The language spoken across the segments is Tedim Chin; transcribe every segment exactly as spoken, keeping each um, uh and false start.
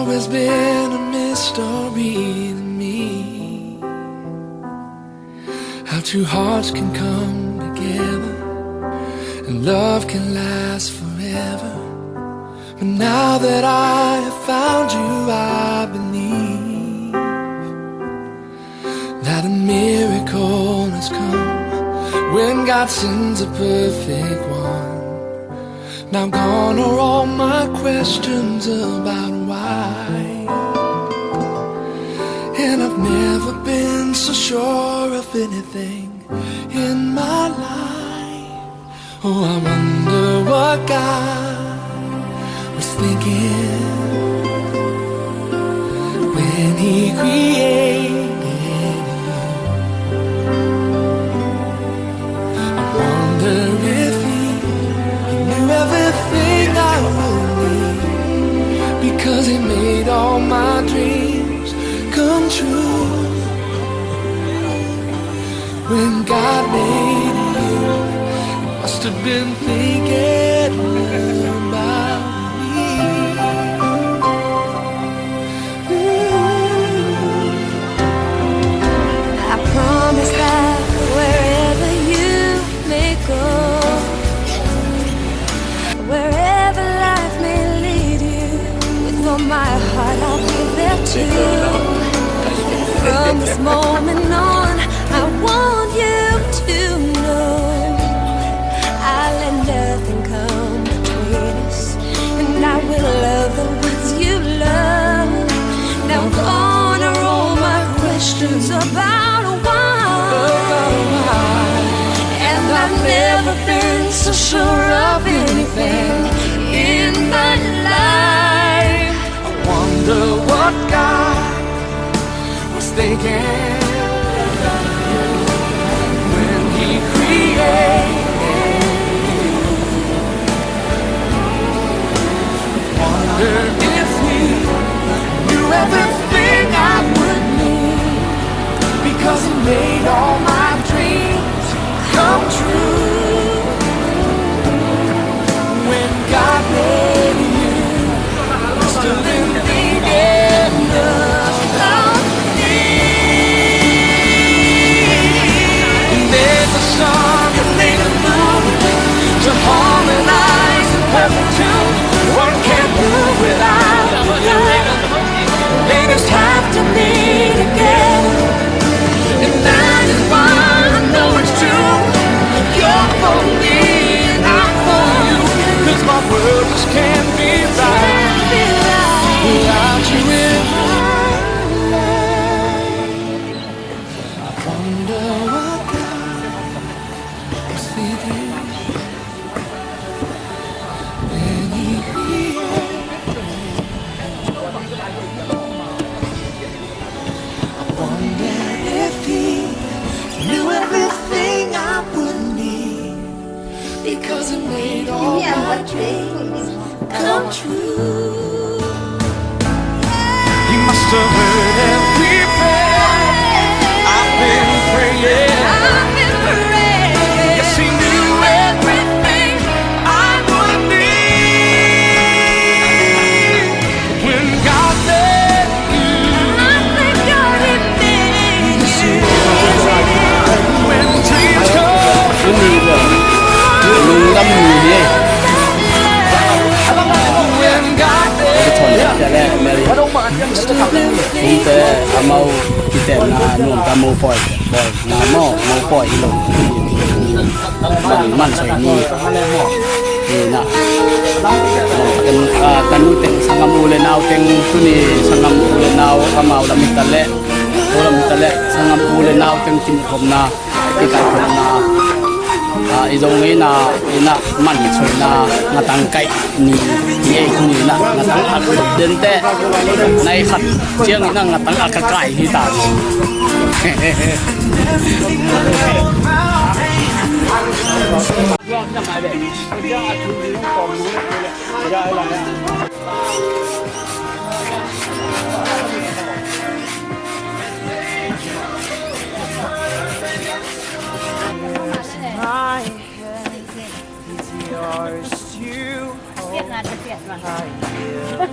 Always been a mystery to me how two hearts can come together and love can last forever. But now that I have found you, I believe that a miracle has come when God sends a perfect one. Now gone are all my questions about why. And I've never been so sure of anything in my life. Oh, I wonder what God was thinking when He created you. I wonder if He knew everything I would need, because He made all my dreams come true. When God made you, He must have been thinking about me. I promise that wherever you may go, wherever life may lead you, with all my heart I'll be there too. From this moment on, I want you to know I'll let nothing come between us, and I will love the ones you love. Now gone are all my questions about why. And I've never been so sure of anything in my life. I wonder what God was thinking when He created you. Wonder if He knew everything I would need, because He made all my dreams come true. When God made you, He must have been thinking about me. He made the sun, He made the moon to harmonize in perfect tune. One can't move without you. They just have to be together. And that is why I know it's true. You're for me and I'm for you. 'Cause my world just can't be right without you in my life. I wonder what God was thinking when He created. I wonder if He knew everything I would need, because He made all my dreams come true. He must have heard every prayer I've been praying. I've been praying. Yes, He knew everything I would need. When God made you, I thank God He made you. When dreams come true. Lungdam ni hi. When God made you. Tungte amau kitenna nungta mopoi, poi na maw, mopoi hi lo. Man, man soi ni. Hi na. Kan, ah, tanu teng sanggam u le nau teng tuni sanggam u le nau amau lam hi ta leh, ko lam hi ta leh sanggam u le nau teng kinkhopna, i kaikhopna, ah, i zong i na, i na man soina ngatang kaih ni, i ei tuni na ngatang a kop den teh, nai khat ciang i na ngatang a ka kai hi ta. My hand is yours to hold. I give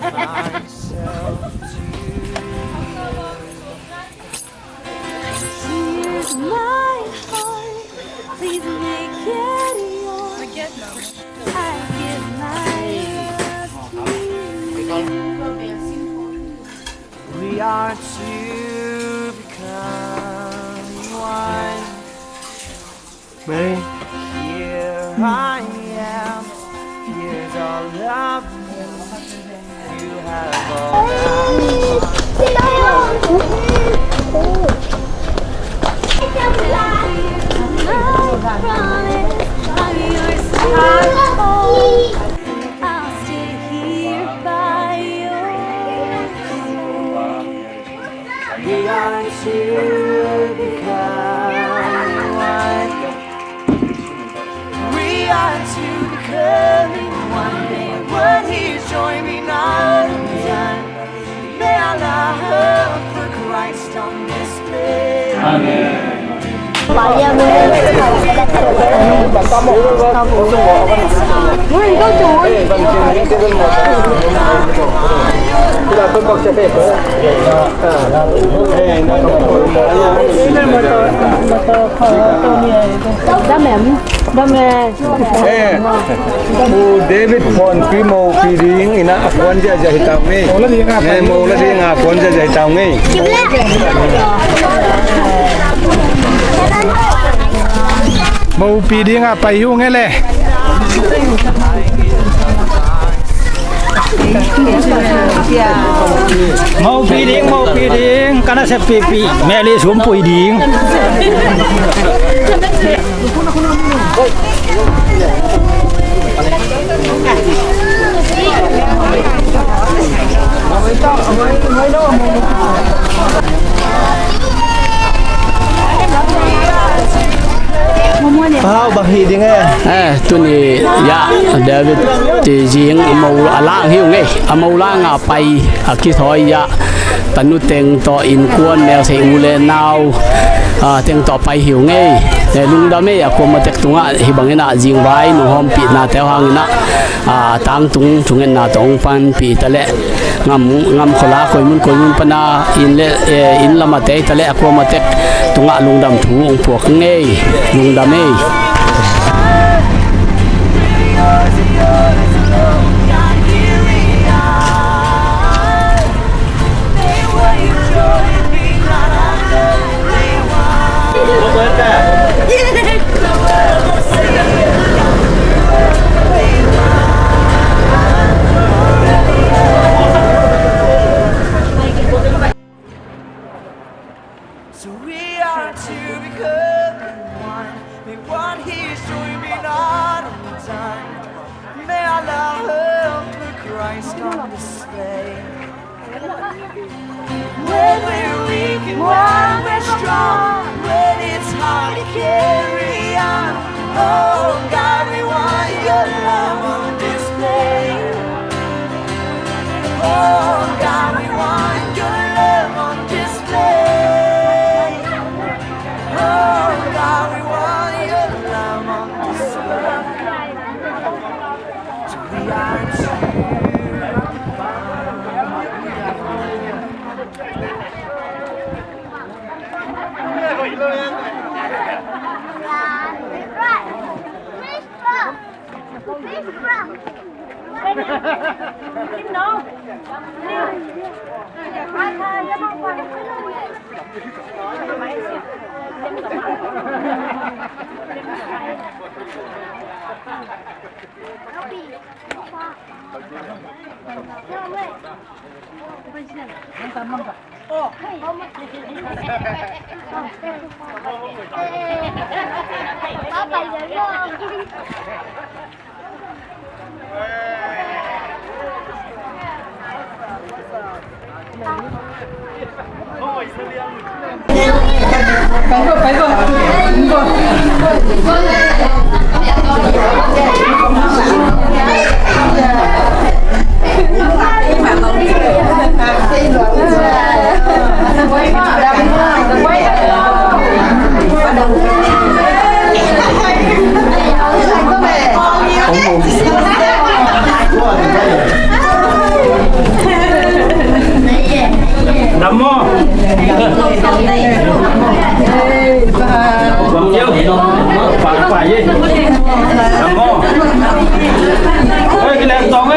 myself Are to become one. Mary. Here I am. Here's all of me. You have all I want. I promise I'm yours. I'll stay here by your side. We are to become one. We are to become one. May what He's joined be not undone. May our love for Christ on display. Amen. Dam em? Dam em? Eh, Pu David Phuanpi mopi ding ina a kuan ziahziah hi tau ngei. Ngei mo la ding a kuan ziahziah hi tau ngei. Mopi ding a pai hi ung e le. Mopi ding, mopi ding, ka nasep pipi, meli sumpui ding. Pau, bang hi ding e? Eh, tuni ya, David ti zing a mo a lang hi ung e, a mo lang a pai a kithawi ya. Tanu teng tawh innkuan melsei u le nau, ah, teng tawh pai hi ung e. Eh, lungdam e, a kuamatek tungah hih bangin ah zingvai nunghawmpihnate uh hangin ah, ah, tangtung thungetna tawh hong panpih ta leh, ngam, ngam khuala koimun koimun pana inn le, eh, inn lamate ta leh a kuamatek tungah lungdam thu hong puak ung e. Lungdam e. So we are to become one. May what He's doing be not undone. May our love for Christ on display. When we're weak and when we're strong, when it's hard to carry on. Oh God, we want your love on display. Oh God, we want your love on display. Oh God, we want your love on display. So we are to Nam maw? Nam maw? Oi, kilem tong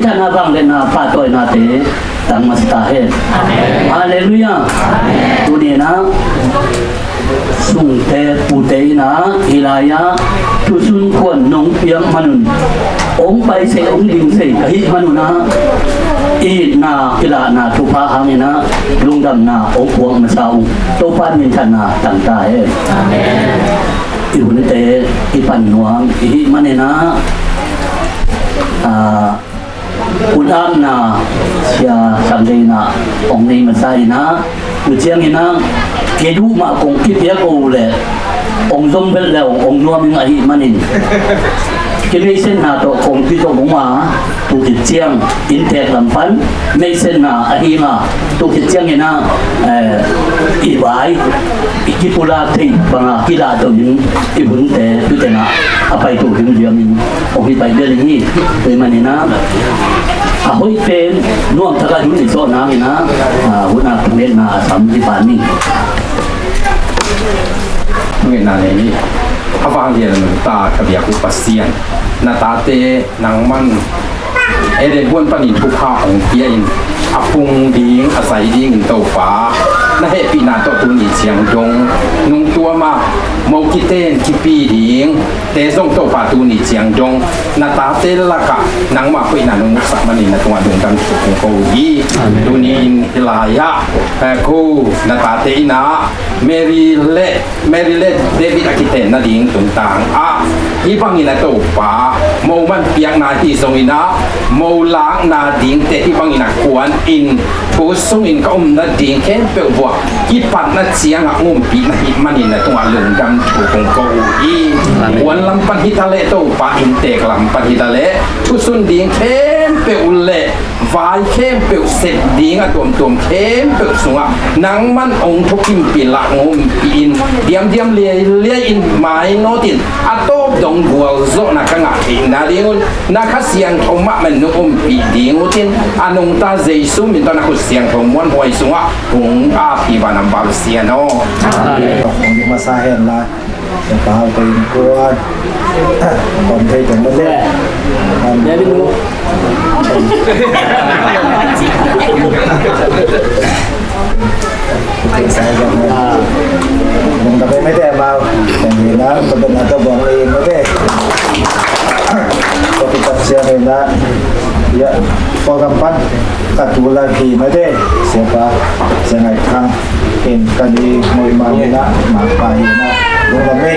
Thana vangliatna pahtawinate tang masa ta hen. Halleluiah. Tuni-in ah sungte pute in ah hih lai-ah thusun kuan nong piak manun hong pai sei hong ding sei ka hih manun ah i itna i lahna thupha hangin ah lungdamna hong puak masa ung. Topa minthanna tang ta hen. I hunte i pan nuam i hih manin ah, ah, Hun apna Sia Sam Dei in ah hong nei masa in ah, tu ciangin ah kei duh mah kong kipiak uh leh hong zom vet leh hong nuam ing ahih manin kimeihsetna tawh kong kizom ung a, tu khit ciang inntek lam pan meihsetna a hing a, tu khit ciangin ah, eh, i vai i kipulak theih banga kilah to ding i hunte tu teng ah a paito ding liamin hong hi pai bel hi. Tua ahih manin ah a hoih pen nuam thak a hun i sawh nangin ah, ah, hun a thungetna a sam hi pan ni. Thungetna nei ni. A vanglian ta ka biak uh Pasian, na tate nangman Eden huan panin thupha hong pia in a pung ding a zai dingin Topa na hehpihna tawh tuni ciang dong nung tuam a mo kiten kipi ding te zong Topa tuni ciang dong na tate lakah nangmah hoihna nong musak manin na tungah lungdam thu kong ko uh hi. Amen. Tuni in hih lai-ah, eh, ko na tate in ah Mary le Mary le David a kiten nading tungtang ah hih bangin a Topa mo man piakna hi zongin ah mo lakna dingte hih bangin a kuan in thu sungin ka om nading khempeuh vuah kipatna ciangah ngumpih na hih manin na tungah lungdam thu kong ko uh hi. Amen. Kuan lam pan hi ta leh Topa inntek lam pan hi ta leh thusun ding khempeuh le vai khempeuh sep ding a tuamtuam khempeuh sungah nangman hong thukimpih lah ngumpih in diamdiam liailiai in mainawt in a tawp dong gualzawhna ka ngah theih nadingun na Kha Siangtho mahmah nong ompih ding utin a nungta Jesu min tawh na khut siangtho muanhuai sungah hong ap hi vanam bal sian aw. Amen. Hong ding masa hen la. Ka pau ka innkuan. Pom thei teng mate. Pom. David nu. Sai ka mate. Ah. Bung ka pe mate pau. Teng ni na, ka pe na ka bung ni mate. Ka pi tap sia ni na. Ya, pau kam pan. Ka tu la ki mate. Siapa, siang ai kang. In ka ni mui ma ni na, ma pa ni na. Lungdam ei.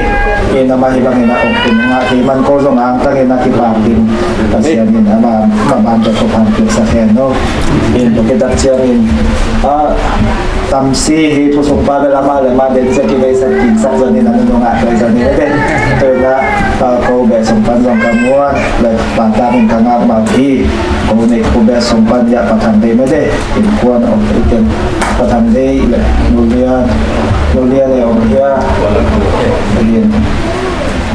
In ama hi bangin a ong kin nga ki man ko zong ang tangin a kipak ding. Pasian in ama ka ban to ko pan kin sa hen no. In to kidak ciang in. A, tam si hi pu sung pa bel ama le ma den sia ki bei sa kin sa zon in a nung a to zon in a den. To na. Ko beh sung pan zong ka muan le, pahtakin ka ngak mah hi. Ko neih ko beh sung pan ya Pa Thang Dei mede, innkuan om iten, Pa Thang Dei le Nu Lian, Nu Lian le om hia. Lian.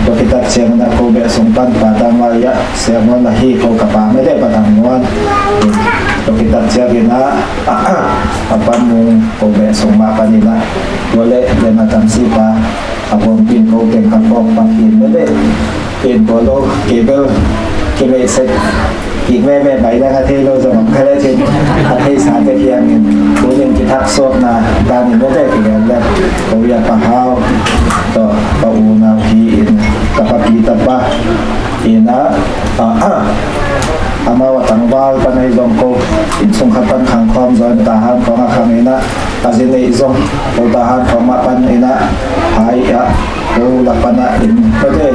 Tua kitak ciangin ah ko beh sung pan pahtak mah ya Sia Muan la hi, ko ka pa mede, Pa Thang Muan. Tua kitak ciangin ah a pan mung ko beh sung mah panin ah, tua le le na tam si pa a buang pin ko teng khat kawk pak in mede. Pin ko lo, kei bel kei mei sek kik veve bai dang a thei lo zong om kha le cin, a theisa te kiangin tunin kithak suakna danin mede, kigen le ko ya Pa Hau tawh ka unau hi in, ka papi tapa in ah, amau a tangval pan ahi zong ko inn sung khat pan khang khawm zaw in, Tahan khawng a khang in ah, a zi neih zong ko Tahan khawng mah pan in ah, hai ah ko lak pan ah in pate,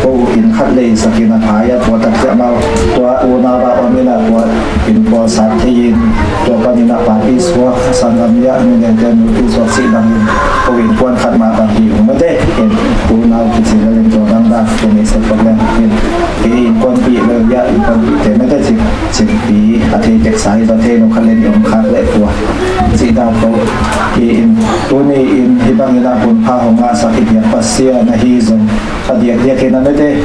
ko inn khat leisak in ah, hai ah tua tak ciah mau, tua unau ah om in ah, tua inn tua sat thei in, tua pan in ah papi suak, sanggam ya, nu nente nupi suak sih bangin ko innkuan khat mah bang hi ung mate. In unau kici le leng tua dang dak ko neih sek ko leng in, kei innkuanpih le ya, innkuanpih te mate, cik cimpi a thei teksa hi, tua thei lo kha le ni om khak le tua cih dan ko hi in, tuni in hih bangin ah hun pha hong ngahsak i biak Pasian ahi zong a diakdiak in a mete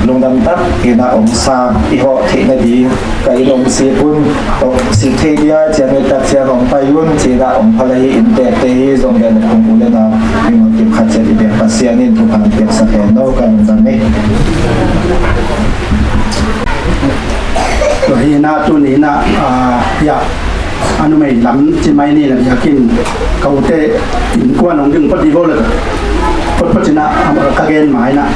lungdam tak in a om sang i hawh theih nading ka inn om sik un, om sik thei dia ciang i tak ciang om pai un ci-in a om pha le hi in, tekte hi zong beh le kung u le nau mimal kim khat ciat i biak Pasian in thupha piaksak hen aw, ka lungdam hi. Tua hi in a tuni in a, ah, ya, a numei lam ci mai ni la biakinn ka ute innkuan hong ding phot dih vo le, phot phot ci in a, ka gen mai in a.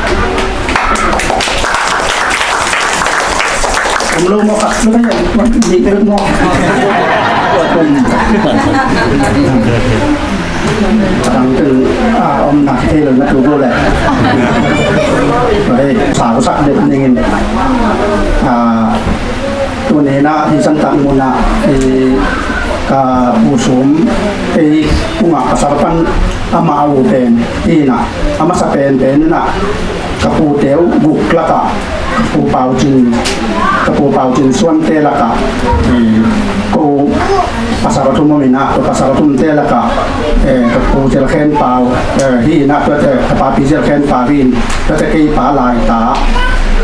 Om lo maw, khat lo maw, nih lo maw. Adang teng, ah, om nak thei lo na tu ko le. Hei, sausak deuh ning in. Ah, tuni in a hih Santak mun ah, eh, ka pu Sum, eh, pu Ngah pasal pan amah a u pen hi in a, a masa penpen in a, ka pute uh guk lakah, ka pu Pau Cin, ka pu Pau Cin Suante lakah, eh, ko pasal a thum om in a, ko pasal a thumte lakah, eh, ka pu Zil Khen Pau, eh, hi in a, tuate ka papi Zil Khen Pau hi in, tuate kei pa Lai Ta,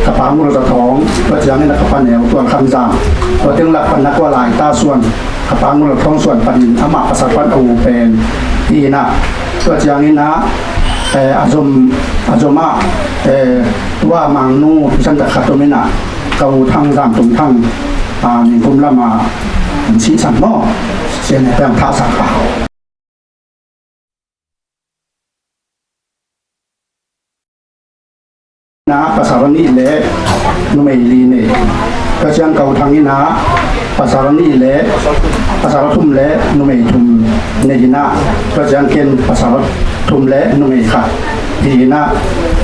ka pa Ngul Za Thawng, tua ciangin a ka pa neu Tual Kham Zang, tua teng lak pan a kua Lai Ta Suan, ka pa Ngul Za Thawng Suan panin amah pasal pan a u pen hi in a, tua ciangin a, eh, a zom, a zom ah, eh, tua Mangnu pi Santak khat om in a, ka u Thang Zam Tum Thang, ah, Ningkum lam ah an sihsan maw, sian he peng thahsak pa. Na pasal nih le numei li nei. Tua ciang ka u Thang in a pasal nih le, pasal thum le numei thum nei in a, tua ciang ken pasal thum le numei khat hi in a,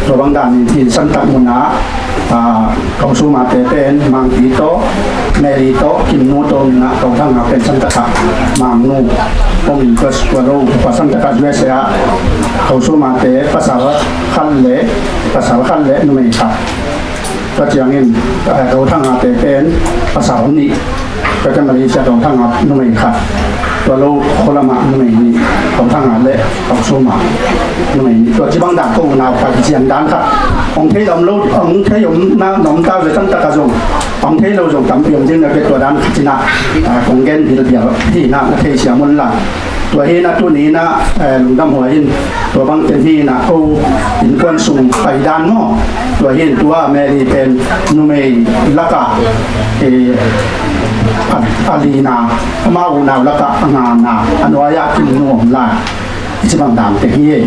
tua bang danin hih Santak mun ah, ah, ka u Suma te pen Mangpi tawh, Mary tawh, Kimnu tawh om in a, ka u Thang a pen Santak ah Mangnu om in, tua, tua lo pa Santak ah U S A ah ka u Suma te pasal khat le, pasal khat le numei khat. Tua ciangin, eh, ka u Thang a te pen pasal nih. Tua ciang Malaysia ka u Thang a numei khat. Tua lo Kholama numei nih. Ka u Thang a le ka u Suma numei nih. Tua ci bang dan ko unau ka kician dan khat. Hong thei om lo, hong thei om na, na om ta ve, Santak ah zong hong thei lo zong tampi om ding na ve, tua dan khat ci in a, ah, kong gen bilbial hi in a, na thei siam un la. Tua hi in a tuni in a, eh, lungdam huai in, tua bang teng hi in a, ko innkuan sung paidan maw. Tua hi in tua Mary pen numei lakah, eh, a, a lina, amau unau lakah a ngana, a nuai ah Kimnu om lai. I ci bang dan teng hi ei.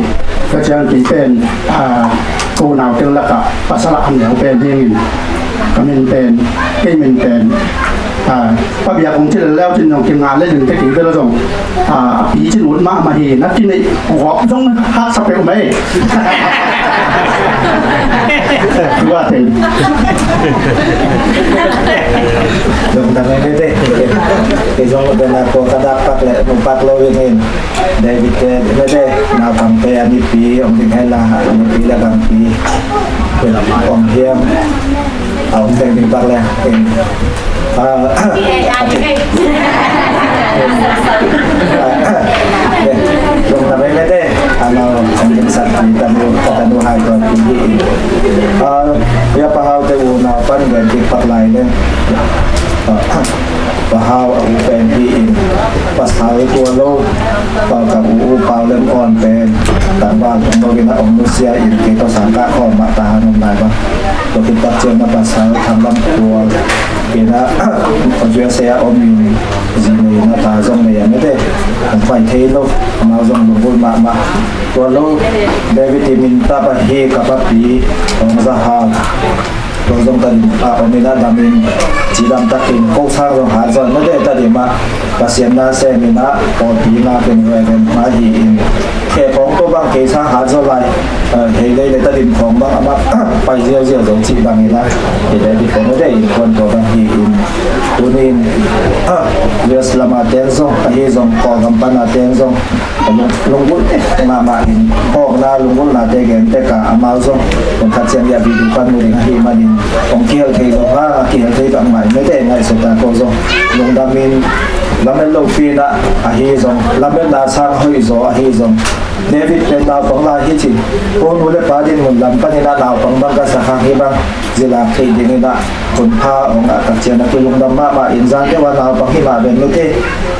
Tua ciang kei pen, ah, ko unau teng lakah pasal a neu pen hi ing in. Ka min pen, kei min pen, ah, Pa Biak hong ci lel leu cin zong kingah le ding te kei bel zong, ah, a pi cin ut mahmah hi, na ti nei gawp zong haksa peuhmah ei. Tua teng. Zong dang ei mete. Kei zong lo pen a ko ka dak pak le, mu pak lo ing in. David te mete, naupangte a nipi om ding hi la, a nipi le bangpi. Om hiam? A om teng ding tak le. Zong na mei mete. Ano, ang sak ang tanu, tanu hai to tinggi. Ah, ya pa hau te u na pan gen tik pat lai le. Pa hau a u pen hi in. Pasal tua lo. Pa ka u u pau lem on pen. Tangval tung lo in a om nusia in kei to sang ka khom ma ta han om nai ba. Lo kit tak ciang na pasal tham lam tua. Kei na, a zia se a om in zi nei na ta zong nei a mete. Ang pai thei lo. Amau zong lunggul mahmah. Tua lo David i min ta pa hi ka papi. Ong za hau. Tua zong ta dim a om in a dam in. Ci dam takin ko sang zong hat zon mete ta dim a. Pasian na sem in a pawlpi na ken reven ma hi in. Khe pawng ko bang kei sang hat zon lai. Hei lei le ta dim pawng bang amah pai ziau ziau zong ci bang in a. Hei lei di pawng mete in kuan ko bang hi in. Tunin U S lama teng zong ahi zong Kawlgam pana teng zong lunggulh mahmah in, hawkna lunggulhnate gen tek a, amau zong hong khat ciang ya video pan mu ding ahih manin hong kihel thei lo ha, kihel thei bang mai mete ngaihsut a ko zong lungdam in, lamet lopi in a ahi zong, lametna sang hoih zaw ahi zong, David pen naupang lai hi ci, ko nu le pa dinmun lam panin a naupang bang ka sa khang hi bang, zilak theih dingin a hun pha hong ngah tak ciang a kilungdam mahmah in zan deuh a naupang hi mah ven mete.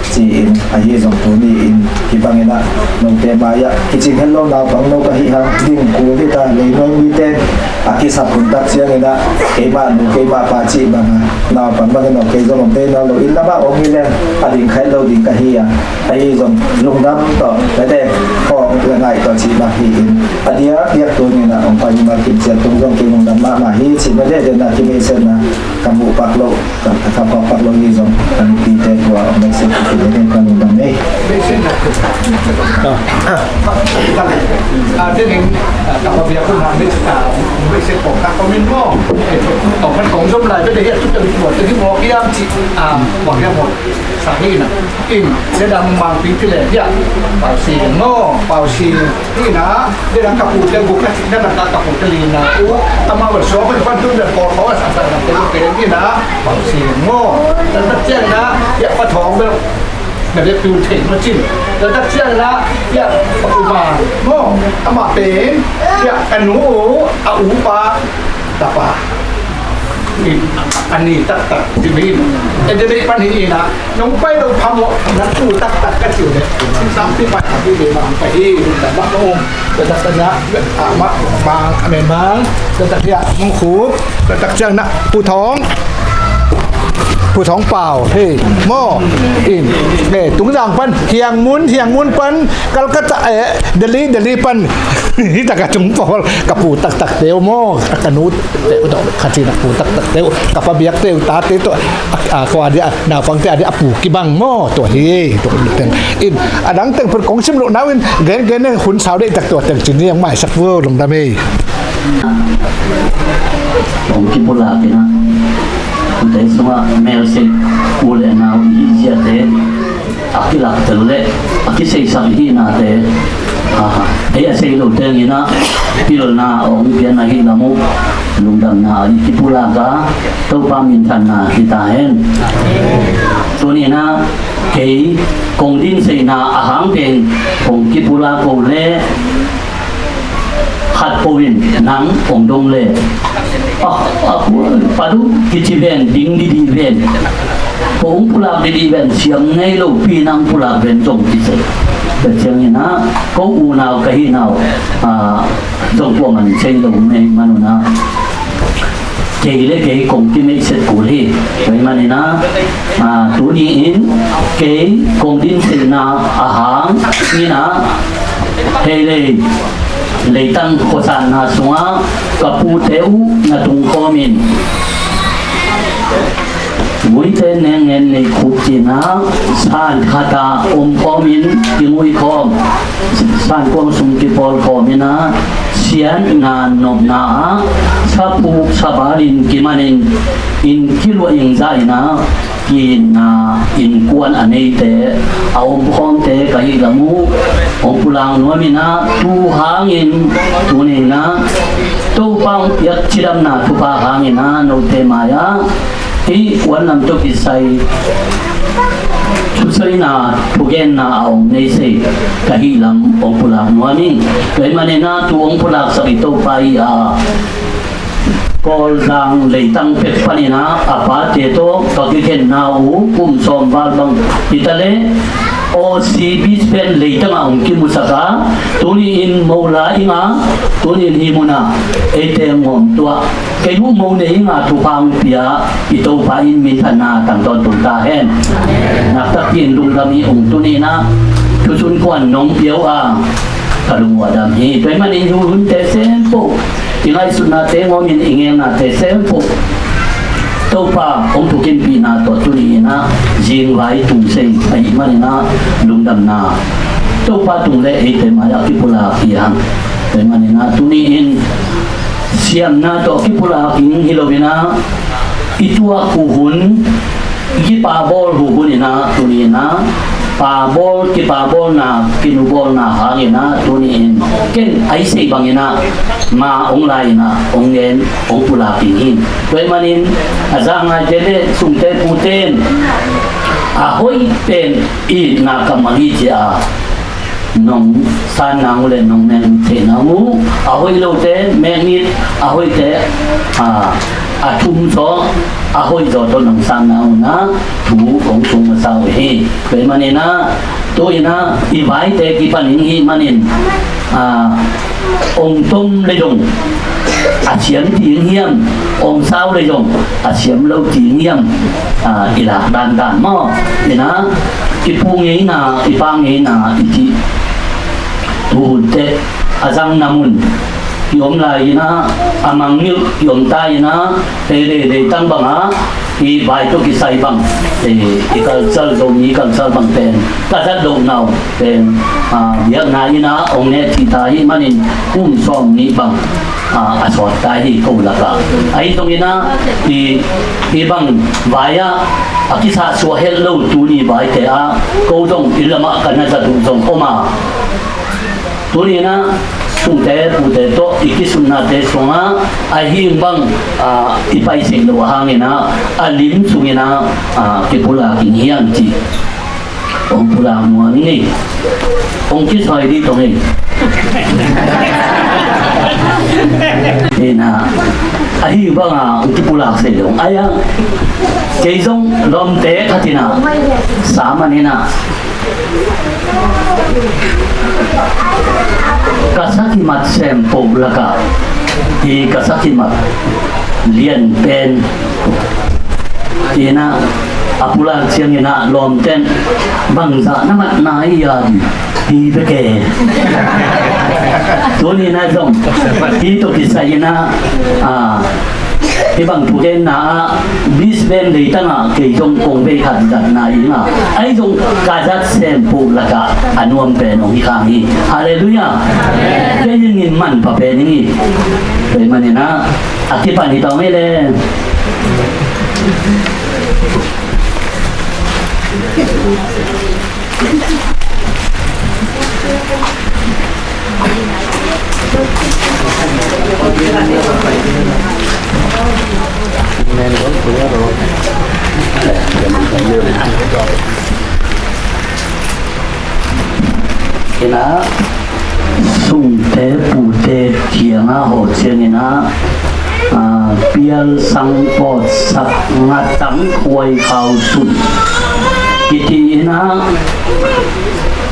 Ci-in ahi zong tuni in hih bangin ah note mai-ah kicing het lo naupang no ka hih hang ding kul hi ta. Leinuai mite a kisap hun tak ciangin ah keimah nu keimah pa cih banga naupang bangin aw kei zong om tei nawn lo in lamah om hi leng a ding khaih lo ding ka hi a, ahi zong lungdam tawh mete khawng le ngaih tawh cih bang hi-in a diakdiak tunin ah hong pai hi ma kim ciat tung zong kei lungdam mahmah hi cih mete den ah kimeihsetna ka muh pak loh. Ka, ka, ka pakpak lo hi zong ka nupite tua message ki kile den ka lungdam ei. Ah, ah. Ah, den heng, ah, ka pabiak hun hang message, ah, message kong ka comment mo. Eh, kong man kong zom lai, bete hi a tuta tua, te hi mo kiam ci, ah, mo kiam mo. Sa hi na. In, le dam mang ping ti le, ya. Pau si mo, pau si. Hi na, le dam ka pu te bu ka, le dam ka, ka pu te li na. U, ama wa so ko pan tu le ko ko sa sa na te te hi na. Pau si mo. Tan tak ciang na, ya pa thong bel. Na bek tu thei mo cin. Tan tak ciang na, ya pa u ma. Mo, ama pen, ya ka nu, a u pa, tapa. In, a ni taktak, di min. E de dei pan hi ina, nong pai lo pha mo, na tu taktak ka tiu le. Sam pi pai, a pi de ma, pa hi, da ba mo. Taktak na, a ma, ma, a me ma. Taktak ya, mong khu. Taktak ciang na, pu thong. Pu thong pau, hei, mo. In, eh, tung zang pan, hiang mun, hiang mun pan, Calcutta, eh, Delhi, Delhi pan. Hi taka tung pol, ka pu taktak teu mo, ka nu. Teu tawh kha cin a pu taktak teu ka pabiak teu ta teu tawh a kua dia naupang te a dia a pu kibang maw tua hi tua teng in a dang teng pun kong sim loh nau in gen gen ne hun sau dei tak tua teng cin ni ang maisak vo lungdam ei. Kong kipulak ina kute sunga mel sei u le nau i zia te a kilaktel le a kiseisak ihinate, a, ei a sei lo tenginah pilna a hong pian ahi lam uh lungdamna i kipulak a Topa minthanna hi ta hen. Tuninah kei kong dinseina a hang pen kong kipulak ko le khat po in nang hong dong le a, a, padu kici ven ding didi ven. Ko hong pulak didi ven siam ngei lo pi nang pulak ven zong kisei. Tua ciangin ah ko unau ka hinau, a, zong kua man sei lo mei manunah kei le kei kong kimeihset kul hi. Tua hi maninah, a, tuni in kei kong dinseina a hang inah hei lei leitang khuasanna sungah ka pute uh na tungkhawmin muite nengen nei khup cinah san khata omkhawmin kimuikhawm sankuang sung kipawlkhawminah siatna nopna ah saphuk sabalin kimanin inn kiluah ingzah inah kiitna innkuan a neite a omkhawmte ka hih lam uh hong pulak nuaminah tu hangin tuninah Topa hong piak cidamna thupha hangin ah note mai-ah hih puanlam tawh kisai thusaina thugenna a om nei sei ka hih lam hong pulak nuam ing. Tua ahih manin ah tu hong pulaksak i Topa hi a, Kawlzang leitang pek panin ah a pate tawh ka kikhenna uh kum sawm val bang hi ta leh, Aussie Brisbane leitang ah hong kimusak a, tuni-in mo la ing a, tuni-in hih munah eite hong tuah. Kei uh mo nei ing a, thupha hong pia i Topa in minthanna tang tawntung ta hen. Nakpi takin lungdam hi ung. Tuni-in ah thusun khuan nong pia uh a, ka lung uh a dam hi. Tua ahih manin hih hunte sempoh, i ngaihsutnate ngawmin i ngelnate sempoh Topa hong thukimpihna tawh tuni-in ah zingvai tung sei ahih manin ah lungdamna Topa tung le eite mai-ah kipulak hi hang. Tua ahih manin ah tuni-in siamna tawh kipulak ing hi loin ah, i tuak uh hun, i kipabawl uh hun in ah, tuni-in ah pabawl, kipabawlna, kinubawlna hangin ah tuni-in ken a i sei bangin ah ma hong la-in ah hong ngen, hong pulak ing hi. Tua ahih manin a za ngaite le sungte pute in a hoih pen itna kammal hi ci a, nong sanna uh le nong meknit theihna uh, a hoih lote meknit, a hoihte a, a thum zaw, a hoih zaw tawh nong sanna uh na thu hong tung masa uh hi. Tua ahih manin ah tu-in ah i vaite kipan ing hi manin, a, hong tom le zong a siam ding hiam, hong sau le zong a siam lo ding hiam, a, i lak dandan maw? In ah i pu ngeina, i pa ngeina i cih tu hun teh a zang na mun i om lai in ah, a mangngilh i om ta in ah, hih leitang bang ah i vai tawh kisai bang, eh, i culture, Zomi culture bang pen ka zat lohna uh pen, ah, biakna in ah hong ne cih ta ahih manin kum sawm nih bang, ah, a sawt ta hi ko lakah. Ahi zongin ah i, i bang vai-ah a kisahsuah het lo tuni vaite ah ko zong i lamah ka na zat uh zong om a, tuni-in ah sungte pute tawh i kisunnate sungah a hing bang, ah, i paisik loh hangin ah a lim sungin ah, ah, kipulak ing hi hang cih hong pulak nuam ing ei. Hong kisoi dih tong ei. Hi na, a hing bang ah hong kipulak sei dong ai ah, kei zong lawmte khat in ah sa man in ah, ka sakhimat sempoh lakah hi ka sakhimat lian pen hi na, a pulak ciangin ah lawmten bangzah na matna hi a, hi bek e. Tuni na zong hi tawh kisai in ah, a, hih bang thugenna ah Brisbane leitang ah kei zong kong vei khat zatna hi ing a, ahi zong ka zat sempoh lakah a nuam pen hong hi khang hi. Halleluiah. Kei in manpha pen ing hi. Tua ahih manin ah a kipan hi ta ung ei le. Hi na, sungte pute kiangah hawh ciangin ah, a, pial sang pawtsak ngatang khuai khau sun kiti in ah,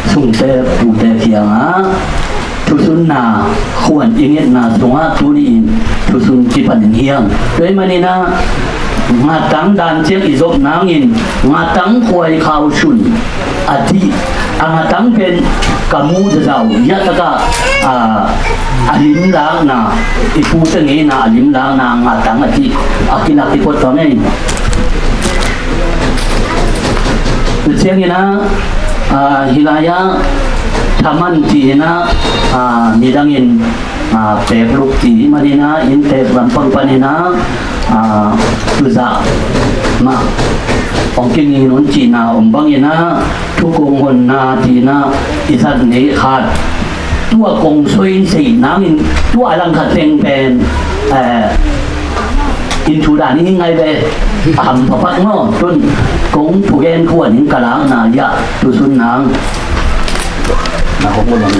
sungte pute kiangah thusunna khuan i ngetna sungah tuni-in thusun kipan ing hi hang. Tua ahih manin ah ngatang dan ciang i zop nangin ngatang khuai khau sun a cih, a ngatang pen ka mu zazau, hiah takah, a, a limlakna, i pute ngeina a limlakna ngatang a cih a kilak i pot tawh ngei. Tua ciangin ah, a, hih lai-ah thaman ci-in ah, a, midangin, a, teepluk ci ahih manin ah innteek lampang panin ah, a, tuzah mah hong kingin un cihna om bangin ah, thukong honna ci-in ah i zat neih khat, tua kong soi sei nangin tua a langkhat teng pen Eh, in thu dan in ngai ve. A hampha pak maw. Tun kong thugen khuan in ka lakna ia tusun nang. Na hong mo lang.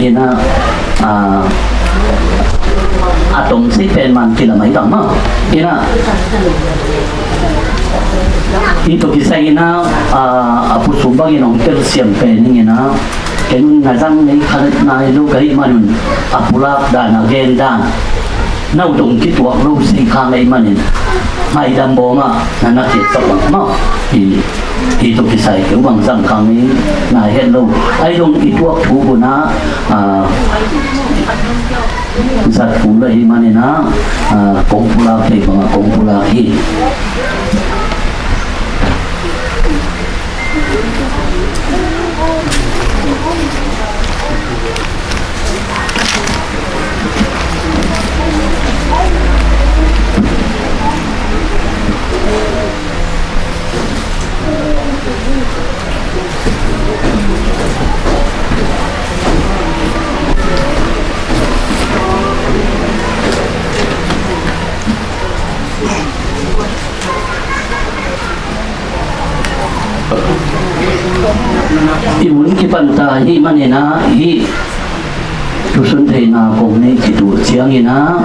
Ina, a, a tom si pen man kila mai tang ma. Ina, ito kisai ina, a, a pusum bang ina ong tel siam pen ina. Ken na zang nei khalet nai lo ka hih manun a pulak dan a gen dan na uh tong kituak lo sei khang ei manin ngaidam bawm ah na na kit sak bang ma. Hi, hi tuk kisai keu bang zang khang ei nai het lo. Ai dong i tuak thu hun a, a, zat pu la hi manin a, a, kong pulak thei bang a kong pulak hi. I mun kipan ta hi manin a, hi tusun theihna kong nei khit uh ciangin a,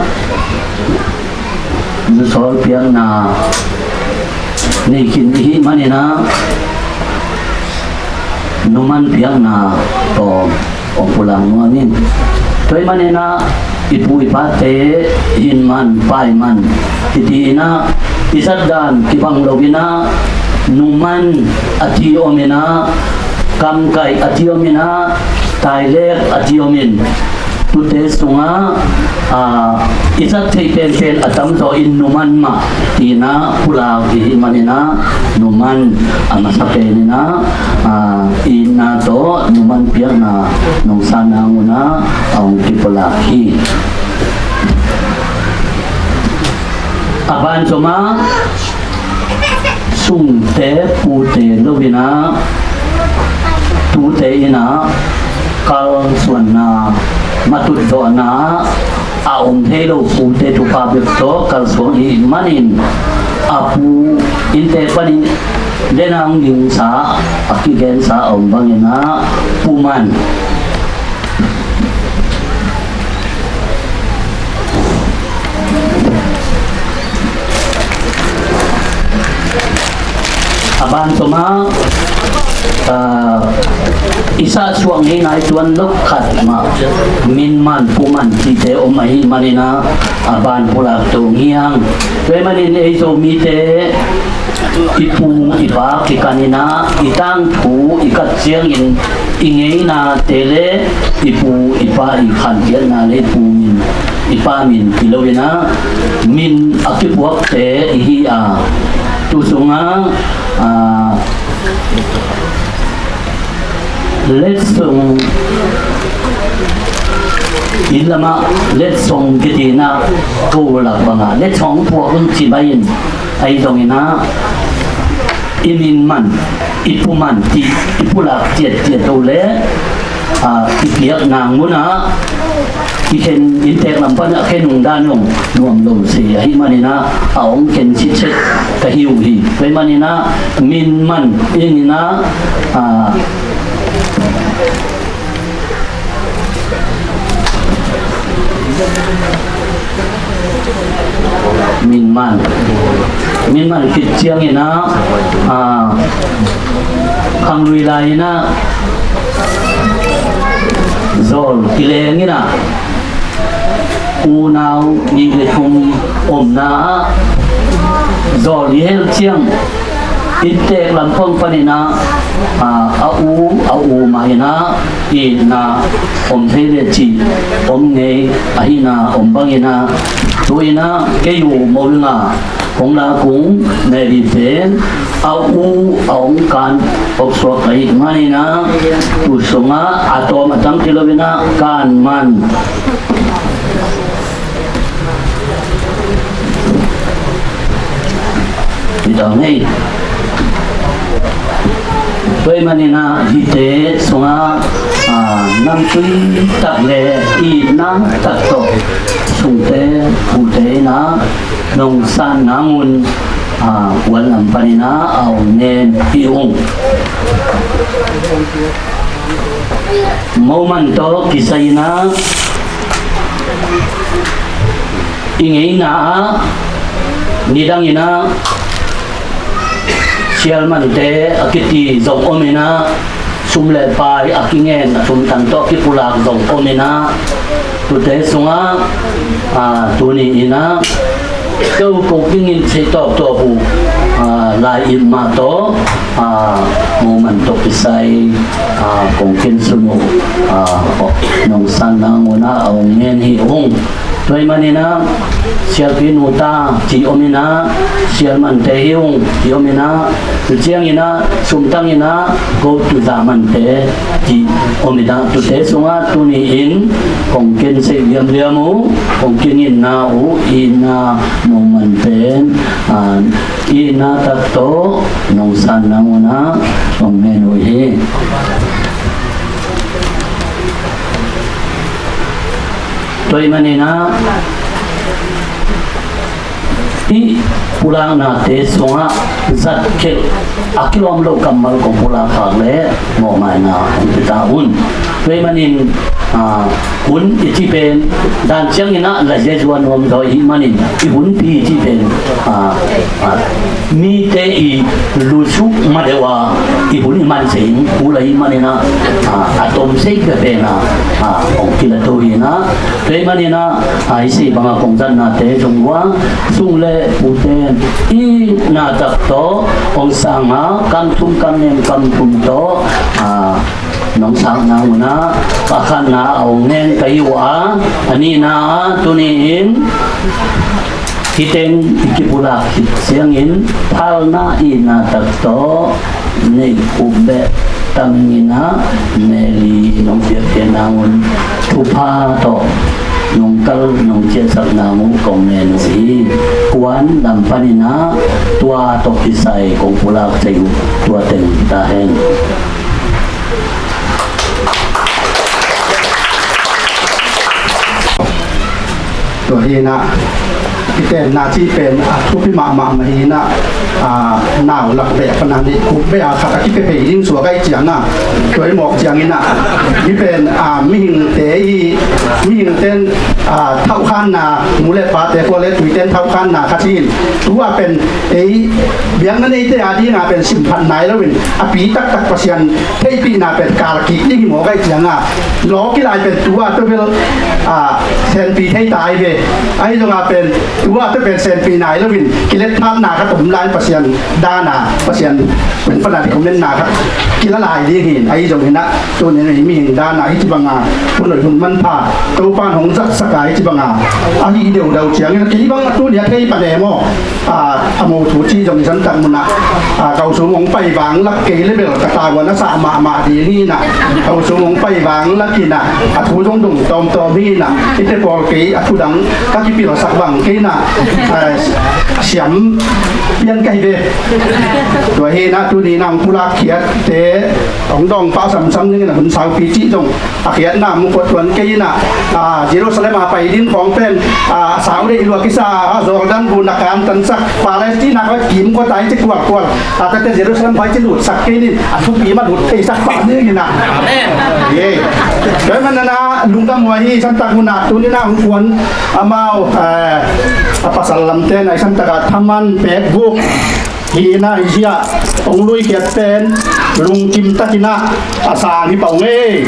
zusawl piakna nei khin i hih manin a, numan piakna tawm ong pulak nuam in. Tua ahih manin a, i pu i pate hin man, pai man, hiti in a, i zat dan kibang lo in a, numan a thi om in a, kamkaih a thi om in a, tailek a thi om in, tute sungah, a, i zat theih penpen a tamzaw in numan mah, tina pulak i hih manin a, numan a masa pen in a, a, itna tawh numan piakna nong san nang un a, a ong kipulak hi. A ban zom ah, sungte pute lo in a, tute in a, kalsuanna, matut zawhna a om thei lo pute tupa bek tawh kalsuan i hih manin, a pu innte panin dena hong dingsa, a kigensa a om bangin a, pu man. A ban zom ah, ah, i sahsuah ngei nai tuan lo khat mah, min man, pu man cihte om ahih manin a, a ban pulak to ngiang. Tua ahih manin ei Zomite i pu i pa kikan in a, i tangthu i kat ciangin i ngeinate le i pu i pa i khanpiakna le i pu min, i pa min hi lo in a, min a kipuakte i hi a, tu sungah, a, letsong, inn lamah letsong kiti in a, ko lak bangah letsong puak un ci mai in, ahi zongin a, i min man, i pu man ti, i pulak ciatciat uh le, a, i piakna mun ah i khen, inntek lam pan a khen ung dan ung nuam lo si ahih manin a, a ong khen sitset ka hi uh hi. Tua ahih manin a, min man ing in a, a, min man, min man khit ciangin a, a, khanglui lai in a, zawl kileng in a, unau nih le thum omna ah zawl i hel ciang, inntek lam khawng panin a, a, a u, a u mah in a, itna om thei le cih om ngei ahihna om bangin a, tu in a kei u mo ing a, Hong la kung Mary pen a u a hong kan poksuak ahih manin ah, tu sungah a tawm a tang kilo in ah kan man. Hi ta ngei. Tua ahih manin ah hihte sungah, ah, namtui tak le itna tak tawh sungte ute in ah nong san nangun, ah, kuan lam panin ah a hong ngen hi ung. Moman tawh kisai in ah i ngeina ah nidang in ah sialmante a kiti zong om in ah, sum le pai a kingen a sumtan tawh kipulak zong om in ah, tute sungah, ah, tuni in ah, ko ko kingin sei tawptawp uh, ah, lai-it mah tawh, ah, moman tawh kisai, ah, kong kin sun uh, ah, nong san nangun ah a hong ngen hi ung. Tua ahih manin ah sialpi nu ta ci om in ah, sialmante hi ung ci om in ah, tu ciangin ah sumtang in ah go tu zahmante ci om in ah, tute sungah tuni in kong ken sei liamliam uh, kong ken itna uh, itna moman pen, ah, itna tak tawh nong san nangun ah hong ngen uh hi. Tua ahih manin ah i pulaknate sungah zat khelh a kilawm lo kammal kong pulak khak leh mawhmaina hong pia ta un. Tua ahih manin, ah, hun i cih pen dan ciangin ah la zia zuan nuam zaw i hih manin i hunpi i cih pen, ah, ah, mite i lusuk ma deuh a i hun i man seng kul ahih manin ah, ah, a tom sei pia pen ah, ah, hong kila to hi in ah. Tua ahih manin ah, ah, i si bang a kong zatnate zong uh a, sung le pute in itna tak tawh hong sang a, kam thum kam nem kam thum tawh, ah, nong sang nangun ah a khatna a hong ngen ka hi uh a, a nihna ah tuni in hih teng i kipulak khit ciangin phalna itna tak tawh neih khupbeh tangin ah Mary nong piakkhiat nangun thupha tawh nong kal nong ciahsak nang uh kong ngen uh hi. Kuan lam panin ah tua tawh kisai kong pulak thei uh tua teng hi ta hen. Tua hi in ah, i tenna cih pen a thupi mahmah mah hi in ah, ah, nau lak beh a pan a neih khupbeh a khat a kipia phei ding suak ahih ciang a, tua i mawk ciangin ah, hih pen, ah, mihingte i, mihingte in, ah, thauhkhanna, nu le pate khua le tuite in thauhkhanna khat hi in, tu a pen ei biakna neite a ding a pen simphat nai lo in, a pi taktak Pasian theihpihna pen kal kik ding hi mawk ahih ciang a, lawki lai pen tu a tua bel, ah, senpi thei ta hi ve. Ahi zong a pen tu a tua pen senpi nai lo in, kilet phatna khat om lai, Pasian dan a, Pasian pen pan a dikh om lenna khat kila lai ding hi in, ahi zong hi in ah, tuni in ah hih mihing dan a hih ci bang a hun hoih hun manpha Topa in hong zatsak a hih ci bang a, a hih deuhdeuh ciangin ah kei bang a tuni a thei pan e maw. Ah, a mo thu cih zong i santak mun ah, ah, ka u sung hong pai vang lak kei le bel ka tavuan a sah mahmah ding hi in ah, ka u sung hong pai vang lak in ah, a thu zong dong tawmtawm hi in ah, hihte pawl kei a thu dang ka kipilsak bang kei in ah, ah, siam pian ka hi ve. Tua hi in ah tuni in ah hong pulak khiatte hong dawng pah samsam ding in ah hun saupi cih zong a khiatna mu khuat tuan kei in ah, ah, Jerusalem a pai ding khawng pen, ah, sau deih lua kisa a, Jordan bu na kan tansak, Palestina khawng kim khuat ai ci kualkual. Ah, tate Jerusalem khawng ci lutsak kei in, a thupi ma lut theisak pah ding in ah. Amen. Ye. Tua ahih manin ah lungdam huai hi, santak mun ah tuni in ah hong kuan amau, eh, a pasal lamte in ah i santak a thaman pek guk hi in ah, hi ziah hong luikhiat pen lungkim tak in ah a sang hi pah ung ei.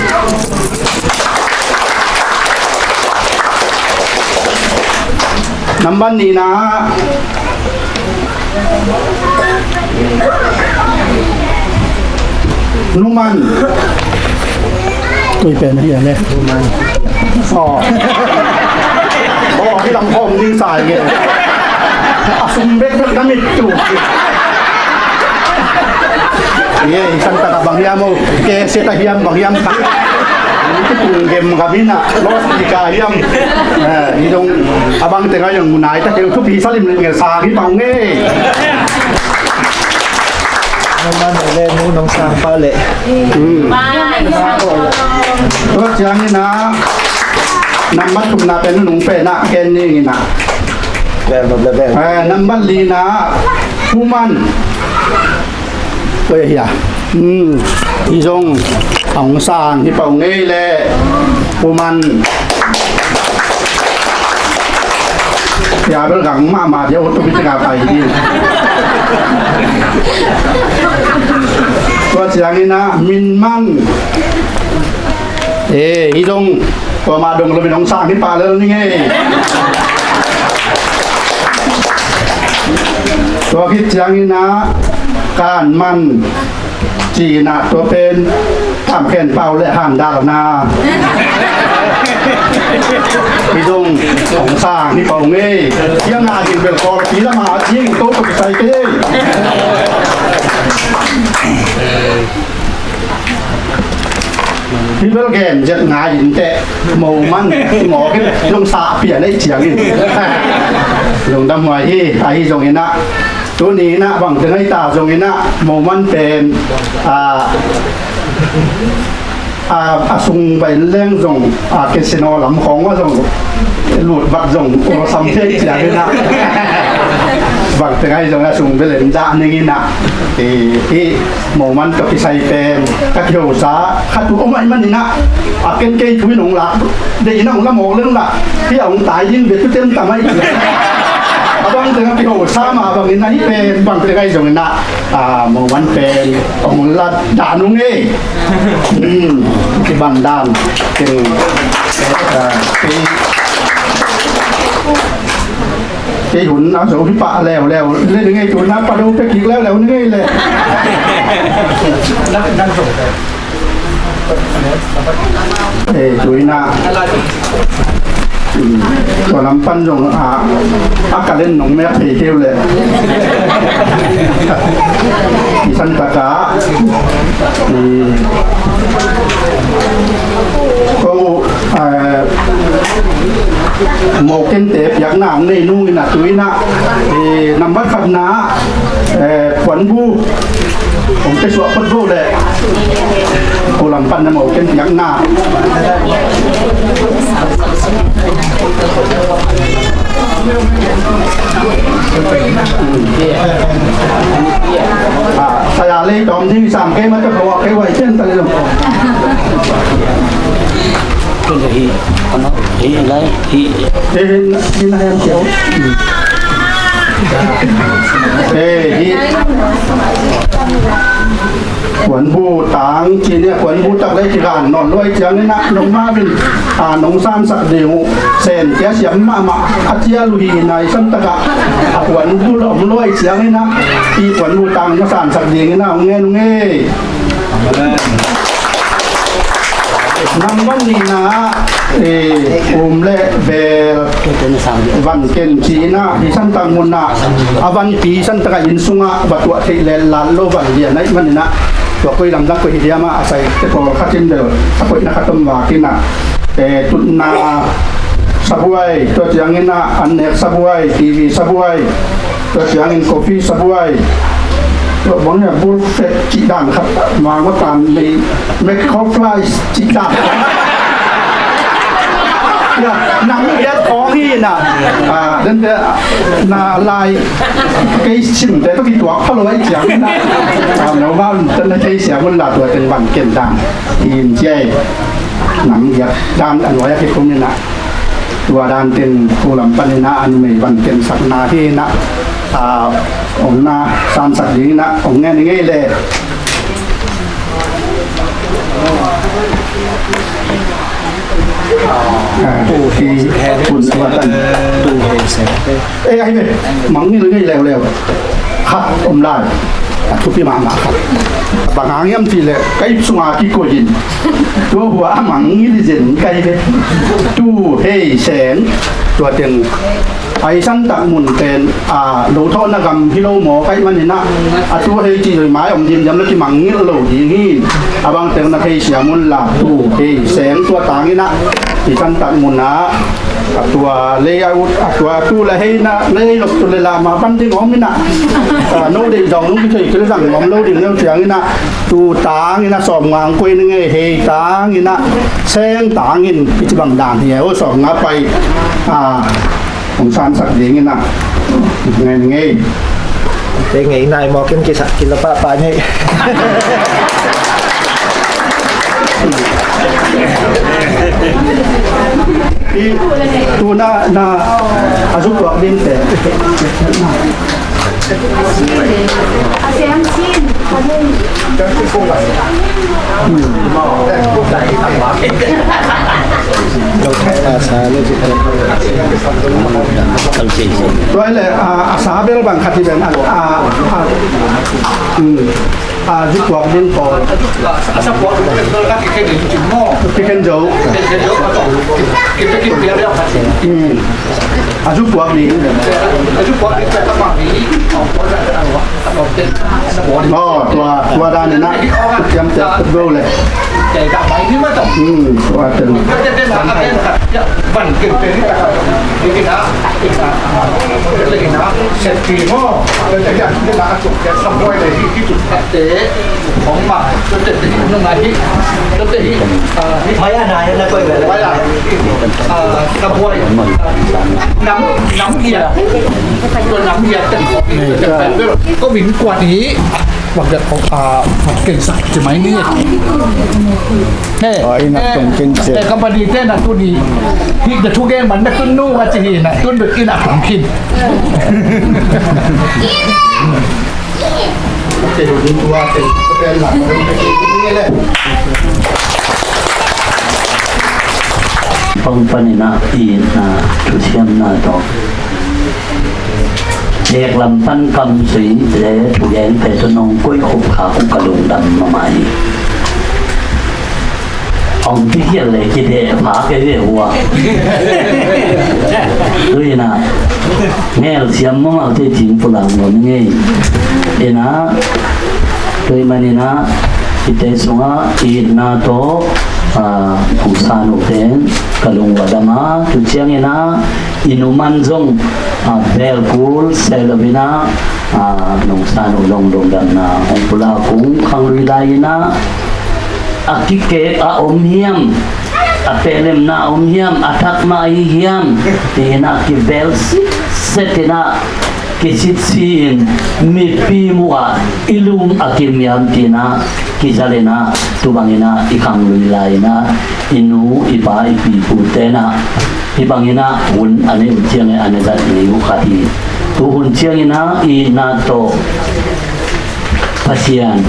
Nambat nihna ah Nu Man. Koi pen hi a le. Nu Man. Aw. Aw, hih lam khawm ding sa ing e. A sum bekbek na mit tu. Ye, i san tak a bang hiam o, ke se ta hiam bang hiam ka. Tung gem ka mina, los di ka hiam. Eh, i dong abang teng a yang munai ta ke thupi salim le ngel sa hi pang nge. Nang man le nu nong sang pa le. Hmm. Tua ciangin a, nambat thumna pen nung pen a, ken ning in a. Bel, bel, bel. Eh, nambat lina, Pu Man. Oi, hia. Hmm. I zong, Aung San, hi pau ngei le. Pu Man. Ya, bel gang mama dia, oto bit ka pai di. Tua ciangin a, Min Man. Eh, hi dong, tua ma dong lo min Aung San hi pa lel ni ngei. Tua khit ciangin a, Kan Man, ci-in a tua pen, Tham Khen Pau le Han Dal Na. Hi dong, Aung San hi pau ngei. Hiang a ding bel kol pi lama, ci-in to to sai ke. Hi bel gen zet ngai in teh, mo man, mo khin, lungsa pia nei ciangin. Lungdam huai hi, ahi zongin a. Tuni in a, bang teng ahi ta zongin a, mo man pen, a, a, a sung pai leng zong, a, casino lam khong a zong, lut vat zong, o sam thei ciangin a. Bang teng ahi zong a sung bel en dah ning in a. I, i, Moman ka kisai pen, ka kihousa, khat uh om ahih manin ah, a ken kei thu in hong lak, deih in ah hong la mawk leng lah, hih a hong tai ding bek thu tem tam ahih ciang. A bang teng a kihousa mah bangin ah hih pen, bang teng ahi zongin ah, a, Moman pen, hong la dah nung e. Hmm, kiban dan, ken, a, kei, Kei hun a zo hi pah leuleu le ni ngei, tu na pa do pe kik leuleu ni ngei le. Eh, tu ina. Hmm. Tua lam pan zong a, a kalen nong mek thei keu le. I san taka. Hmm. Ko Eh, mawkente piakna ang nei nungin a tuina, eh, nambat khatna, eh, puanbu hong pe suah phot vo le, ko lam panna mawken piakna. Ah, saya lei tawm ding sam kei ma ka kawak kei wai chen ta le lo. Hi, ano, hi, lai, hi. Eh, hi, hi na yang kiau. Eh, hi. Kuan bu tang, ci ni a kuan bu tak lai ci kan non luai ciang ni na nong ma bin, a, nong san sak ding uh, sen kia siam mahmah, a cia lui nai san taka, a kuan bu lom luai ciang ni na, i kuan bu tang na san sak ding ni na, ong nge, ong nge. Nambat nihna, eh, um le bel van ken ci-in ah, hi santang mun ah, a vanpi santaka inn sungah va tuah theih leh lat lo van lian ahih manin ah, tua koi lamdang koi hi diam ah, a sai te pawl khat in bel a koihna khat om vak in ah, eh, tutna sabuai, tua ciangin ah an nek sabuai, T V sabuai, tua ciangin coffee sabuai. Tua bang hiam, bullfet cih dan khat, mangmatan nei, mackerel fries cih dan. Ya, nang iat khawng hi na. Ah, den te na lai kei sim te tua kituak pha lo ai ciang na. Ah, no ma ten na kei siam un la tua ten van ken dan. In ciai. Nang iat dan a nuai a kikum ni na. Tua dan teng, pu lam panin ah a numei van kensakna hi na, a, omna sansak ding na, om ngen ngei le. A, tu hi, kun tua tan. Tu hi se. Eh, ai ve, mang ngil ngei leuleu. Khat om lai. A thupi mahmah khat. Bang hang hiam cih leh, ka ip sungah kikoih in. Tua hua a mang ngil zen ka hi ve. Tu hei seng. Tua teng a i santak mun pen a lothawhna gam hi lo maw, kaih maninah a tu hei ci zoi mai om dimdiam lo, kimangngilh lo ding hi. A bang teng na thei siam unla tu hei seng tua tanginah i santak munah a tua lei a ut a tua tu la hei na lei lok tu le la ma pan ding om inah no dei zong nung kithei kil zang om lo ding neu cianginah tu tangin a sawm ngang koi ni ngei hei tangin a seng tangin kici bang dan hi o sawm nga pai a hong sansak dingin a ngei ni ngei. Te ngei nai mawkin kisa kila pahpah ngei. Tuna na a zuk tuak ding te. Tua ile a sa bel bang khat hi beng a a a zuk tuak ding pawl. Kikhen zo. A zu puak ni. Oh, tua tua dan ni na. Tiam te go le. Hmm, tua te. Ko vin kuat hi. Wakdat ko a ken sa ci mai ni. He. Ina tong ken se. He, company te na tu ni. Hi da tu gen man na tu nu wa ci hi na tu nu ina tong kin. Pangpanina i na thusiamna tawh. Nek lam pan kam sui te thugeng te tu nong koi khup kha ku ka lungdam mama hi. Ong ti hial le ki de pha ke ve hua. Tuina ngel siam mong au te ting pulang lo ngei. Ina tui manina ite sunga i na to a ong sanu ten ka lung wadama tu ciangina i numan zong a bel kul selovina a nong sanu long lungdamna ong pula kung khang lui laina a kikek a om hiam, a pehlemna a om hiam, a thak mah ahi hiam, tina kibel sitsetina kisitsi in mipi muh ah i lung a kim hiam tina kizalinah tubangina i khang lui laina i nu i pa i pi pu tena i bangina hun a nei uh ciangin a na zat ngei uh khat hi. Tu hun ciangina i na tawh Pasian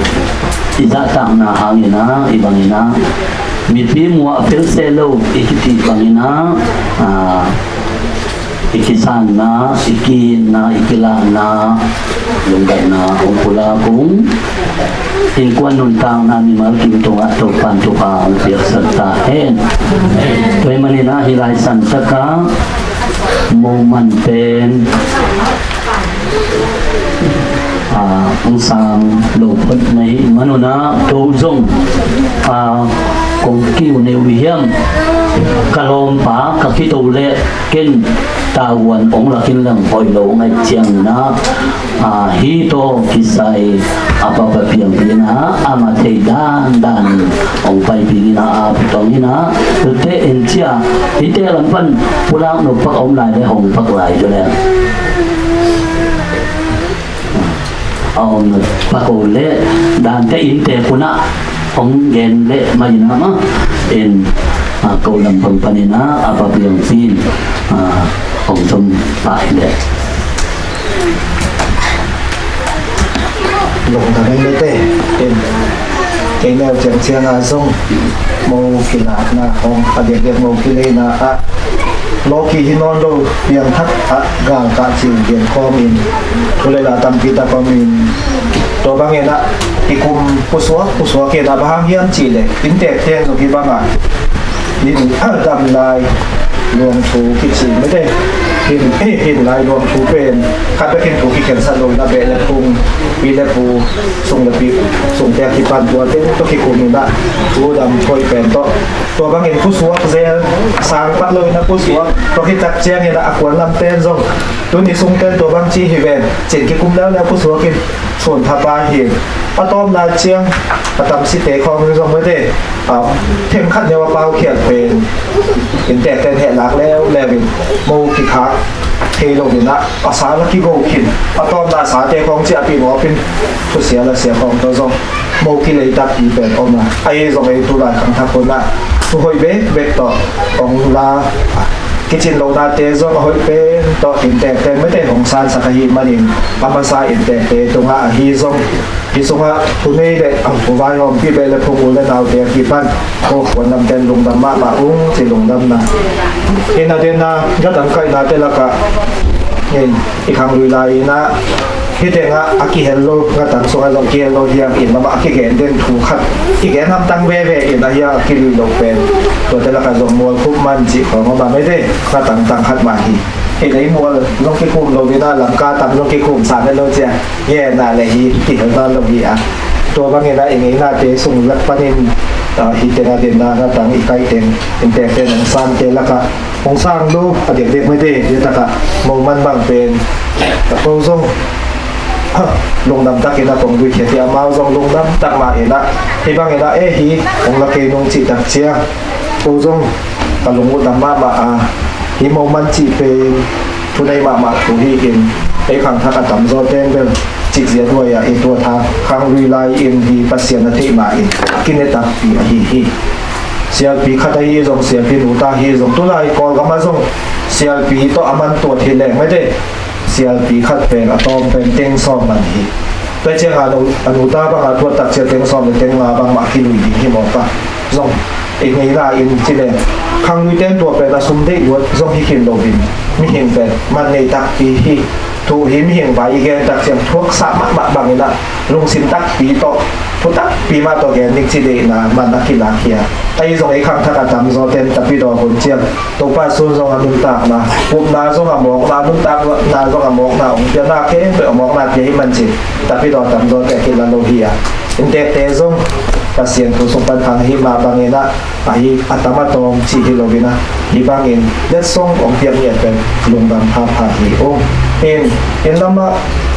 i zahtakna hangina i bangina mipi muah fel se lo i kiti bangina a i kisanna i kiitna i kilahna lungdamna hong pula kung innkuan nuntakna mimal kim tungah Topan thupha hong piaksak ta hen. Tua hi manina hi lai santaka moman pen a ong sang lo phot na hi manuna to zong a kong kiu neu hiam ka lawmpa ka kito le ken tavuan ong lakin lang hoih lo ngaih ciangna a hi to kisai a papa piang pina ama thei dan dan ong pai pina a putong ina tute en cia ite lampan pulak no pak om lai le hong pak lai jo le a om na pako le dante inte kuna ong gen le mai na ma en a ko lam pang panina a pa piang pin a ong som pa le. Lungdam ing le te. Kei neu ciangciang a zong mo kilakna hong a diakdiak mo kileina ah lawki hi nawn lo piangthak ah galkah cil gen khawmin thu le la tampi tak khawmin tua bangin ah i kum pusuak pusuak in ah bang hang hiam cih leh inntek ten zong hi bangah in dam lai Luang thu kici mete. Hin, hin lai luang thu pen khat bekin thu kikhensat lo na beh le phung, pi le pu, sung le pi, sung tek kipan tua teng tawh kikum in ah thu dam hoih pen tawh, tua bangin pusuak zel, sang pat lo in ah pusuak tawh kitak ciangin ah a kuan lam ten zong tuni sung ten tua bang ci hi ven, cin kikum leuleu pusuak in sun thapa hi. A tawpna ciang a tamsite khawng zong mete, a, thengkhat neu a paukhiat pen inntekten hehlak leuleu in mo kikhak thei lo in ah a sa la kigo khin. A tawpna sate khawng ci a pi mawpin thusia la sia khawng tawh zong mo kilei takpi pen om a, ahi zong ei tulai khangthak hun ah thu hoih bekbek tawh hong la, kicin lonate zong a hoih pen tawh inntekten mete hong sansak ahih manin a masa inntekte tungah ahi zong hi sungah thu nei le a thu vaihawmpi beh le phung, u le naute a kipan ko kuan lamten lungdam mahmah ung ci lungdamna. Hi na denna gatang kaihnate lakah i khanglui lai in ah hi tengah a kihel lo, gatang sungah zong kihel lo hiang in mahmah a kigen den thu khat kigen hamtang veve in ah hiang a kilui lo pen tuate lakah zong mual khup man cih khawng om a mete, gatang tang khat mah hi. Hi lei mual zong kikhum lo in ah Lamka tam zong kikhum sa het lo cia. Ye na le hi kihel na lo hi a. Tua bangin ah i ngeinate sung lak panin, ah, hi tena dinna na tang i kai teng inntekten hong sante lakah hong sang lo a dekdek mete, hi takah mo man bang pen ko zong lungdam takin ah kong duikhiat hi, amau zong lungdam tak mah in ah hi bangin ah e hi hong la kei nung cih tak ciang ko zong ka lung uh tam mahmah a, hi mo man cih pen thunei mahmah thu hi in, ei khangthak a tamzaw teng bel cikzia duai ah i tuat a, khanglui lai in hi Pasian a theih mah in a kine takpi ahi hi. Sialpi khat ahi zong, sialpi nu ta hi zong, tulai Kawlgam ah zong sialpi tawh a man tuat hi leng mete, sialpi khat pen a tawm pen teng sawm man hi. Tua ciang a nu, a nu ta bang a tuat tak ciang teng sawm le teng nga bang mah kilui ding hi mawk a. Zong i ngeina in ci le, khangluite in tua pen a sum deih luat zong hi khin lo in, mihing pen man nei takpi hi. Thu hi mihing vai i gen tak ciang thuaksa mahmah bangin ah lungsim takpi tawh, thu takpi mah tawh gen ding ci deihna man a kilak hi a. Ahi zong ei khangthak a tamzaw ten tapidaw hun ciang Topa sun zong a nuntakna, upna zong a mawkna, nuntakna zong a mawkna hong pia, na khempeuh a mawkna pia hi man cin tapidaw tamzaw te a kila lo hi a. Inntekte zong Pasian thu sung pan khang hi mah bangin ah, ahi a tam a tawm cih hi lo in ah, hi bangin letsong hong piak ngiat pen lungdam phapha hi ung. In, inn lamah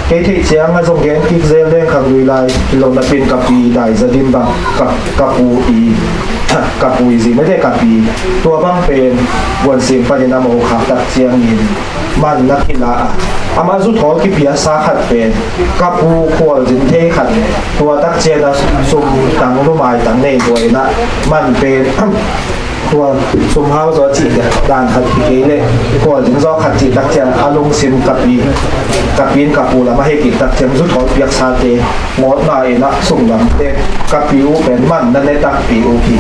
kei theih ciang a zong gen kik zel leng khanglui lai hi lo napi in ka pi Dai Za Dim bang, ka, ka pu i, ka pu i zi mete ka pi, tua bang pen Buansing panin a mo khak tak ciangin man na kila a, amah zuthawl kipia sa khat pen ka pu khualzin thei khat, tua tak ciang a sum tang lumai tang nei tua in ah man pen tua sum hau zaw cih dan khat hi kei leh khualzin zaw khat cih tak ciang a lungsim ka pi, ka pi in ka pu lam a hei kik tak ciang zuthawl piaksate ngawtna in ah sunglamte ka pi uh pen man na ne takpi uh hi.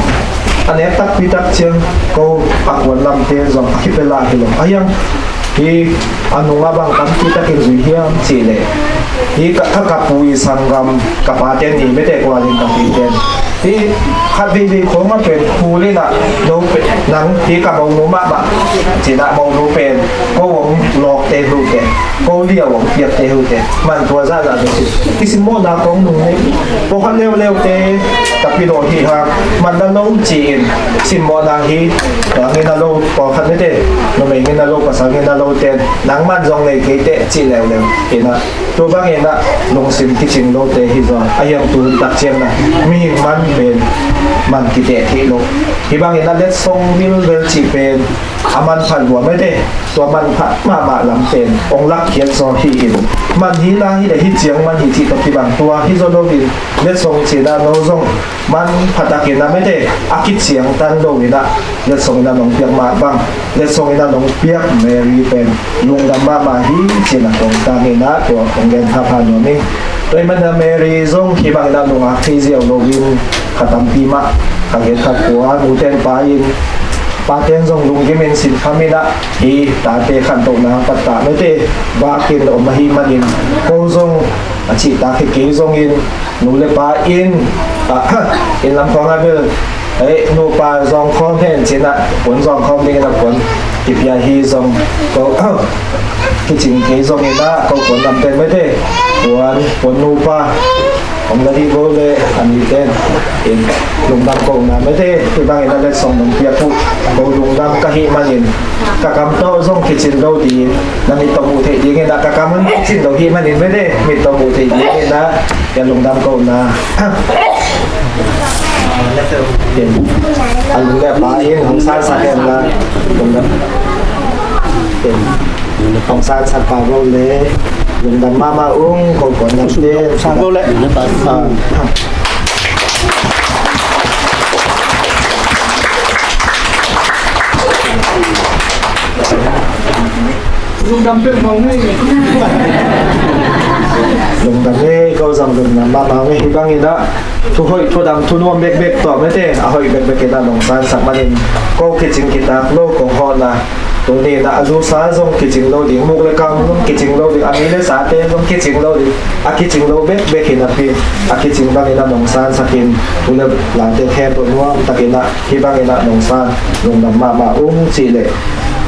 A nek takpi tak ciang ko a kuan lamte zong a kipia lah hi lo. A hiang hi a nungah bang tampi takin zui hiam cih leh, hi ka, ka, ka pu i sanggam ka pate ni mete kualin ka pite hi. Khat veivei khawng a pen pu le na no pen nang hi ka monu mahmah cin ah monu pen ko hong lawkte hi uh teh, ko liau hong piakte hi uh teh, man tua zahzah teh cin. I simmawhna kong nung nei pawlkhat leuleute tapidaw hi hang, man na lo ci-in simmawhna hi. Nang in a lo pawlkhat mete, numei in a lo, pasal in a lo ten nang man zong nei kei teh cih leuleu in ah, tua bangin ah lungsim kicing lote hi zaw. A hiang tun tak ciang na mihing man pen man kiteh theih lo. Hi bangin ah letsong vilvel cih pen a manphat lua mete, tua manphat mahmah lam pen hong lakkhiat zaw hi in, man hi la hi le hi ciang man hi cih tawh kibang tua hi zaw lo in, letsong cin ah no zong manpha takin a mete a kiciangtan lo in ah letsong in ah nong piak mah bang, letsong in ah nong piak Mary pen lungdam mahmah hi cin ah kong tang in ah tua kong gen phapha nuam ing. Tua ahih manin ah Mary zong hi bangin ah nungak thei ziau lo in kha tampi mah ka gen khat pua, nute in pa in, pate in zong lungkim in sinkham in ah hi tate khantohna pattah mete bakin om ahih manin ko zong a cihtak hi kei zongin nu le pa in, ah, inn lam khawng ah bel Hei, nupa zawng khawm hen ci-in ah, puan zawng khawm dingin ah puan kipia hi zong ko, kicing kei zongin ah, ko puan lamte mete, puan, puan nupa hong la dih bo leh a nite in lungdam kohna mete, hih bangin ah letsong nong piak uh, ko lungdam ka hih manin ka kam tawh zong kicin lo ding, na mit tawh muh theih dingin ah, ka kam un kicin lo hih manin mete, mit tawh muh theih dingin ah, ka lungdam kohna. A lung le a pa in hong sansak hen la, lungdam. Hong sansak pa bo leh lungdam mahmah ung, ko puan lamte. Sa bo leh. Ah. Lungdam peuhmah ung ei. Lungdam ei, ko zong lungdam mahmah ung ei. Hih bangin ah thu hoih, thu dang, thu nuam bekbek tawh mete, a hoih bekbek in ah nong sansak manin ko kicing kitak lo kong hawhna, tuni in ah a zusa zong kicing lo ding, muk le kam zong kicing lo ding, a mi le sate zong kicing lo ding, a kicing lo bekbek hi napi, a kicing bangin ah nong sansakin, thu le late khempeuh nuam takin ah hih bangin ah nong san, lungdam mahmah ung cih leh,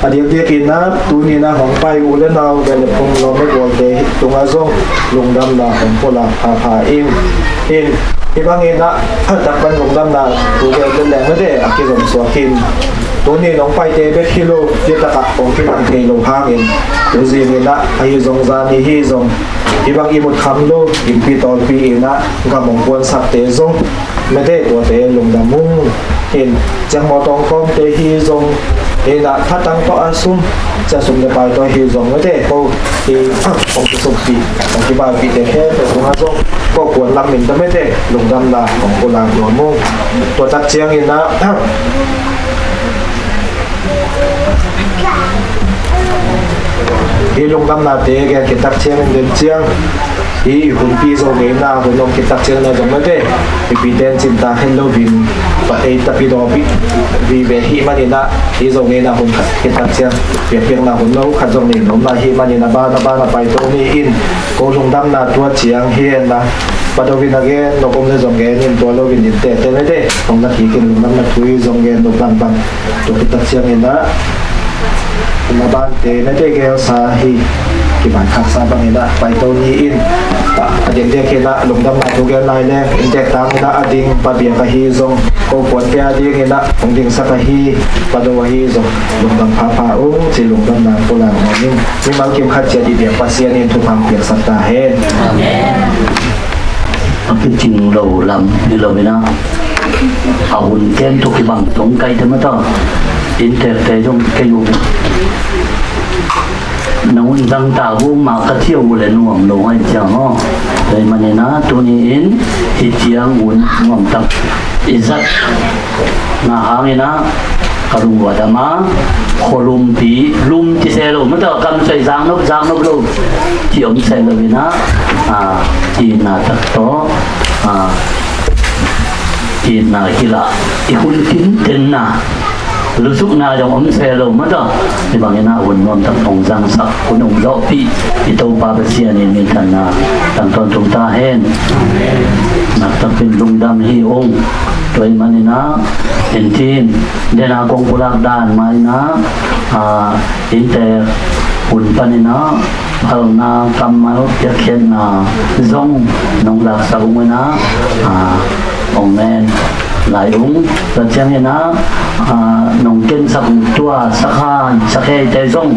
a diakdiak in ah tuni in ah hong pai u le nau, beh le phung, lawm le gualte tungah zong lungdamna hong pulak phapha ing. In, hih bangin ah a taktak pan lungdamna thu bel bel leng mete, a kizom suak in, tuni in hong paite bek hi lo, hih takah hong kinang thei lo hangin, tu zing in ah ahi zong zani hi zong, hih bang i mut kham lo, innpi tawlpi in ah gam hong puansakte zong mete, tuate lungdam ung. In, ciang mawtaw hong kawmte hi zong, in ah thatang tawh a sum, ciang sum le pai tawh hi zong mete, ko hi hong kisukpih, hong kibaipihte khempeuh tungah zong ko puan lam min tawh mete, lungdamna hong pulak nuam ung. Tua tak ciangin ah, hih lungdamnate gen khit tak ciangin den ciang, hih i hunpi Zo ngeina hun om khit tak ciangin ah zong mete, mipite in cintak het loin, pa ei tapi dawpi vive hih manin ah, hih Zo ngeina hun khat khit tak ciang, piakpiakna hun lo khat zong nei nuam lai hih manin ah, ban a ban a paito ni in, ko lungdamna tua ciang hi hen la, Pa Do in a gen nop om le zong gen in, tua loin inntekte mete, hong la kik in, lungdamna thu zong gen nop bangbang. Tua khit tak ciangin ah, na bante na tei gelsa hi, kiman khaksa bangin ah paito ni in, a diakdiak in ah lungdamna thu gen lai leng, inntek tangin ah a ding Pa Biak ahi zong, ko puan pia dingin ah hong dingsak ahi Pa Do ahi zong, lungdam phapha ung ci, lungdamna pulak nuam ing. Mimal kim khat ciat i biak Pasian in thupha piaksak ta hen. Amen. A kicing lo lam hi lo in ah, a hun ken tuk kibang tong kai te mata, inntekte zong kei uh, na hun zang ta hu ma ka thiau uh le nuam lo ngai ciang aw. Tua ahih manin ah tuni in hih ciang hun nuam tak i zat na hangin ah, ka lungua dam a, khualumpi, lum ci se lo, mata kam soi zang nop, zang nop lo ci om se lo in ah, a, itna tak tawh, a, itna kilah, i hun kintenna, lusukna zong om se lo, mata, hih bangin ah hun nuam tak hong zangsak, hun hong zawhpih i Topa Pasian in minthanna tangtawn tung ta hen. Nakpi takin lungdam hi ung. Tua ahih manin ah, en tin, den a kong pulak dan mah in ah, a, inntek hun panin ah, phalna, kammal, piakkhiatna zong nong laksak ung in ah, a, hong men lai ung. Tua ciangin ah, a, nong kensak tua sakhan, sakheite zong,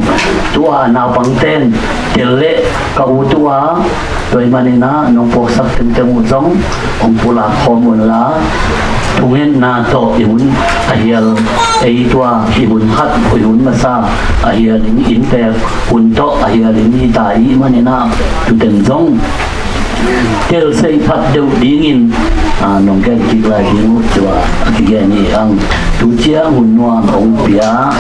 tua naupangten tel leh ka ut uh a, tua ahih manin ah nong puaksak tengteng uh zong hong pulak khawm un la, thungetna tawh i hun a hial, ei tua i hun khat, i hun masa a hial in, inntek hun tawh a hial in hi ta ahih manin ah, tu teng zong tel sei phat deuh dingin, a, nong gen kik lai ding uh tua a kigen hi ang. Tu ciang hun nuam hong pia,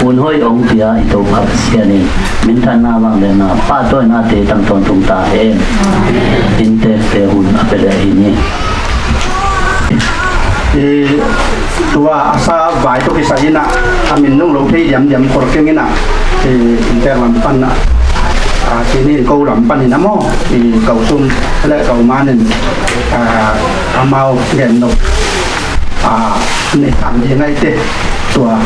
hun hoih hong pia i Topa Pasian in minthanna, vangliatna, pahtawinate tangtawn tung ta hen. Inntekte hun a pia leh hi ni. I tua a sa vai tawh kisai in ah, a min nung lo thei diamdiam kor keng in ah, i inntek lam pan ah, a, ci ni, ko lam pan in ah maw, i ko sum le ko man in, a, amau gen nop, a, Nei tham ding ai te tua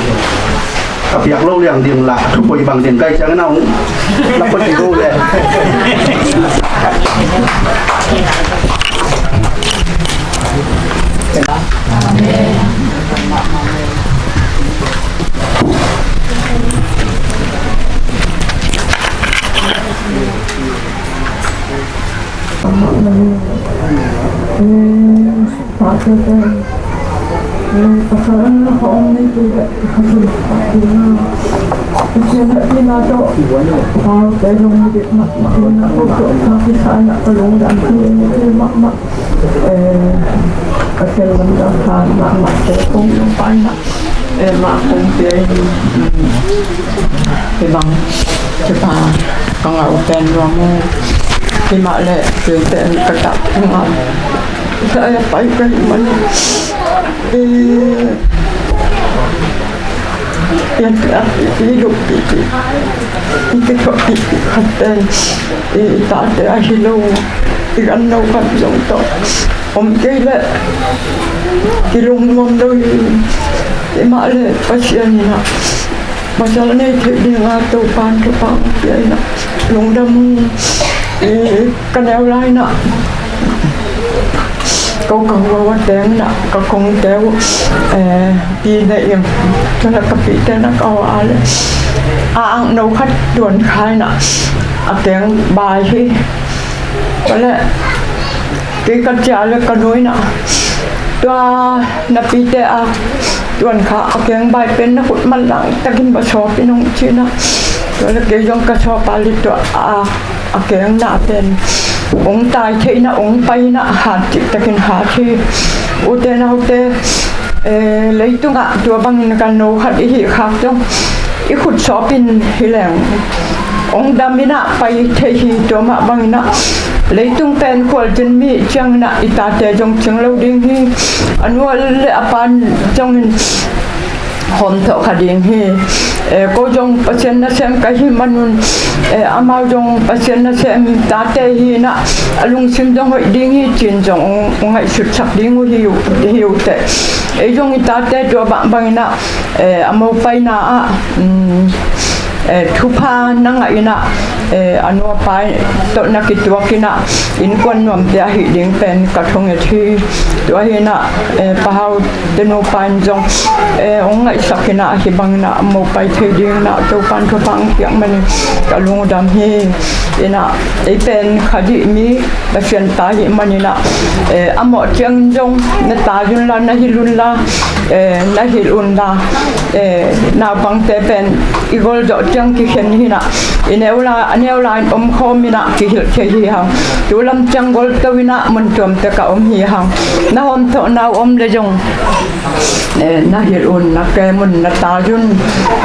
ka piak lo liang ding la thu poi bang ding kai ciang na ung la poi ti go le. Eh, Pasian lamdang khan mahmah te kong pai na. Eh, mah kong te in, mm, hi bang, hi bang, ka ngah uh pen nuam uh. Hi mah leh, tui te in ka tak ngam. Sa ya pai ka hi man. Eh, Pian pian i luppi i kithuahpi khat pen i tate ahi lo, i ganno khat zong tawh om kei leh i lungnuam lo hi. Hi mah leh Pasian in ah pasal nei theih dinga Topan thupha pia in ah lungdam hi. I ka neu lai in ah ko ka hua a teng in ah ka kongte uh, eh, pi neih ing. Tua leh ka pite in ah ka hua a leh a angno khat tuan kha in ah a keng bai hi. Tua leh kei ka ciah leh ka nu in ah tua na pite a tuan kha a keng bai pen na khut man lang takin va sawp in hong ci in ah. Tua leh kei zong ka sawp a leh tua a a keng na pen ong tai thei na ong pai na hat cik takin hat hi. Ute naute, eh, leitungah tua bangin ganno khat i hih khak zong i khut sawpin hi leng ong dam in ah pai thei hi. Tua mah bangin ah leitung pen khualzin mi ciangin ah i tate zong cing lo ding hi. A nu leh a pa zongin hawmthawh kha ding hi. Eh, ko zong Pasian nasem ka hih manun, eh, amau zong Pasian nasem tate hi in ah a lungsim zong hoih ding hi ci-in zong ong, ong ngaihsutsak ding uh hi uh, hi uh teh. Ei zong i tate tua bangbang in ah, eh, a mopaina ah, um, eh, thupha na ngah in ah, eh, a nu a pa tawh na kituak in ah innkuan nuamte ahih ding pen ka thunget hi. Tua hi in ah, eh, Pa Hau te nupa in zong, eh, ong ngaihsak in ah hih bangin ah a mopai thei dingin ah Topan thupha ong piak manin ka lungdam hi. In ah ei pen kha dih mi Pasian ta hih manin ah, eh, a mawh ciangin zong na ta un la, na hilh un la, eh, na hilh un la, eh, naupangte pen i gol zawh ciang kikhen hi in ah i neu la, a neu la in omkhawm in ah kihilh thei hi hang. Tu lam ciang gol to in ah mun tuamte ka om hi hang. Na hawmthawhna uh om leh zong, eh, na hilh un, na kem un, na ta un,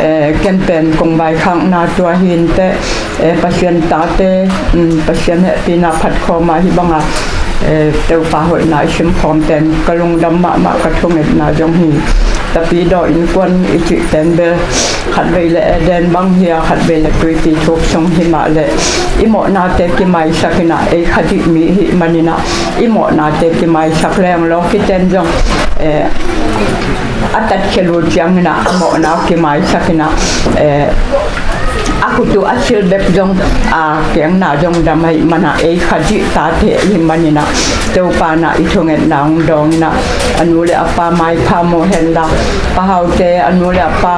eh, ken pen kong vaikhakna tua hi in teh, eh, Pasian tate, um, Pasian hehpihna phatkhawm ah hih banga, eh, Topa hoihna i simkhawm pen ka lungdam mahmah, ka thungetna zong hi. Tapidaw innkuan i cih pen bel khatvei leh Eden bang hi a, khatvei leh tuipi thuk sung hi mah leh i mawhnate kimaisak in ah ei kha dih mi i hih manin ah i mawhnate kimaisak leng lawkiten zong, eh, a tatkhia lua ciangin ah a mawhna kimaisak in ah, eh, a khut uh a sil bek zong a kengna zong dam ahih man ah ei kha dih tate i hih manin ah Topa in ah i thungetna ong dawng in ah a nu leh a pa maipha maw hen la, Pa Hau te a nu leh a pa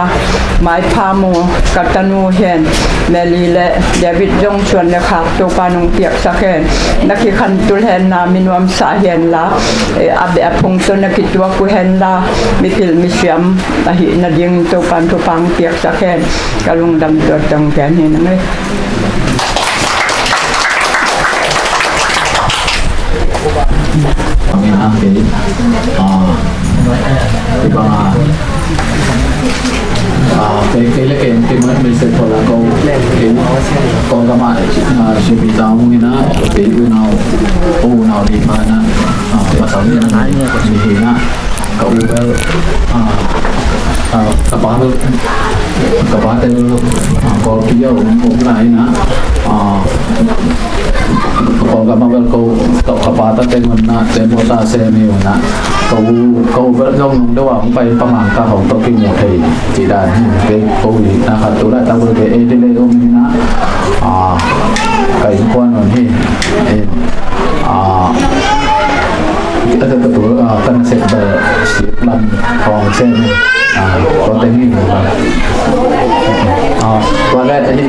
maipha maw, ka tanu hen, Meli leh David zong suan leh khak Topa in ong piaksak hen. Na kikhantul hen la, mi nuamsa hen la, eh, a beh a phung tawh na kituak uh hen la, mipil misiam ahih nading Topa in thupha ong piaksak hen. Ka lungdam tua tawh ong gen hi ing ei. Amen. Okay. Ah, iba nga, ah, kei, kei leh kei, kei mah message ko la ko, kei, ko gama, ah, sipi tau mungina, kei unau, unau di pa na, ah, pasal ni na, ni hi na, ka u bel, ah, ah, ka pa bel, Ka pate, ah, Kawlpi a um, um lai na, ah, Kawlgam a bel ko, ko ka pa ta teng un na, teng ko ta se mi un na. Ko, ko bel zong nung deuh a hong pai pa Mangkang hong to kimu thei ci dan hi. Kei ko hi na khat tu lai ta bel kei ei di le um hi na. Ah, ka innkuan un hi. Eh, ah, ka, ka, ka tu, ah, ka nasep bel sik lam hong se mi. Ah, ko teng hi mu ka. Ah, tua le hi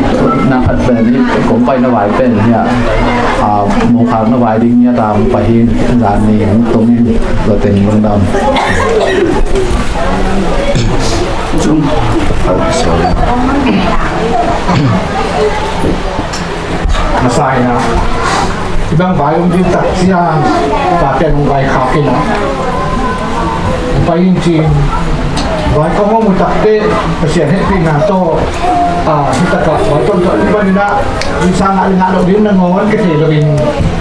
na khat pen hi kong pai na vai pen hi a. Ah, mukhak na vai ding hi a tam pa hi zan ni hong tung hi lo teng lungdam. Zum. Masa ina. Ibang vai um din tak siang, paten um vai khak ina. Pai in cin. Vai kong um tak te, Pasian hehpihna tawh, ah, hi tak a, vai kong tawh, ibang ina, visa ngah ngah lo din nangawn, ka thei lo in,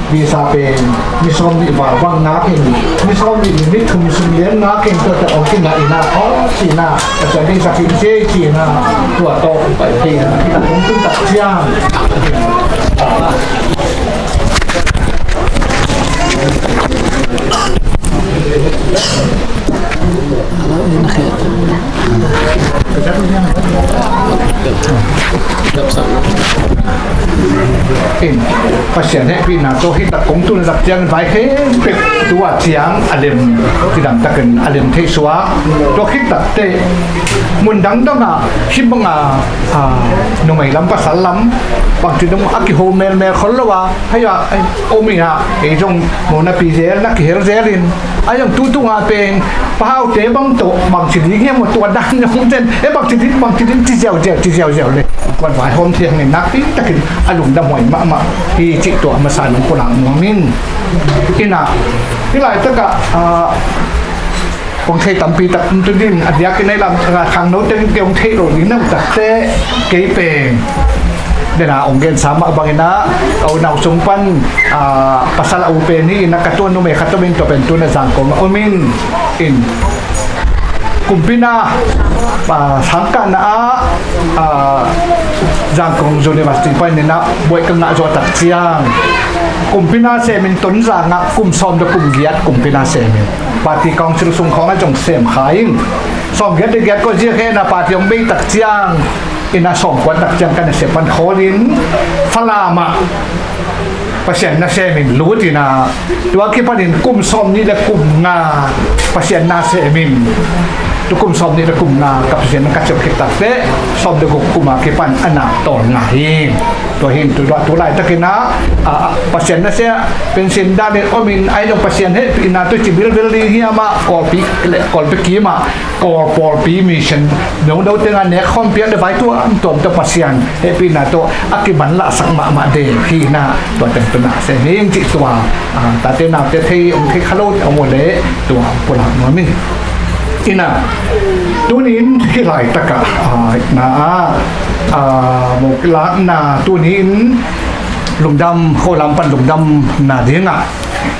visa pen, ni sawm nih val bang ngak in, ni sawm nih, ni thum sung lian ngak in, tua tawh, ong kingah ina, ong kingah. Ka sia ding sa kim sia ci na tua tawh pai thei na kita kong tun tak ciang. In, Pasian hehpihna tawh hi tak kong tun tak ciang vai khempeuh tua ciang a lem kidam takin a lem thei suak. Tua khit tak teh mun dangdang ah hih bang a, a, numei lam pasal lam bangci dong a kiho melmel khol lo a, hei a, hei, om in a, ei zong mo napi zel na kihel zel in, a zong tutung a pen pahaute bang tawh bangci ding hiam maw tua dan zong ten, e bangci ding, bangci ding ci ziauziau, ci ziauziau le. Kuan vai hawm thiang in nakpi takin a lungdam huai mahmah hi cih tua masa nong pulak nuam in. Ina, hih laitak ah, a, kong thei tampi tak um tu din, a diakin ei lam, a, khangno teng kei hong thei lo ding na uh tak teh, kei pen. Dena hong gensa mah bangin a, ka unau sung pan, a, pasal a u pen hi in a ka tuan numei khat om in tua pen tuna Zangkong a om in, in. Kumpi na, a, sangkahna ah, a, Zangkong University pan in a buaih ka ngah zawh tak ciang. Kumpi na sem in Tonzang ah kum sawm le kum giat kumpi na sem in. Party council sung khawng a zong sem kha in. Sawm giat le giat kua ziak hen a party hong bei tak ciang. In a sawm kua tak ciang ka nasep pan khawl in Falam ah Pasian na sem in lut in a tua kipan in kum sawm nih le kum nga Pasian na sem in. Tu kum sawm nih le kum nga ka Pasian na ka sem khit tak teh sawm le guk kum a kipan a na tawl nga hi. Tua hin tu, tu laitakin a, a, Pasian na sem pension dan in om in ai zong Pasian hehpihna tu ci bilbil ding hiam a Kawlpi le Kawlpi kim a Kawl pawlpi mission nono teng a nek khawm piak le vai tuamtuam tawh Pasian hehpihna tawh a kiman lahsak mahmah ding hi na tua teng tuna sem hi cih tua, a, tate naute thei hong thei kha lo te hong uh leh tua pulak nuam in. Ina, tunin hih laitak ah, a, na, a, a, mo kilakna tunin lungdam, khualam pan lungdamna dingah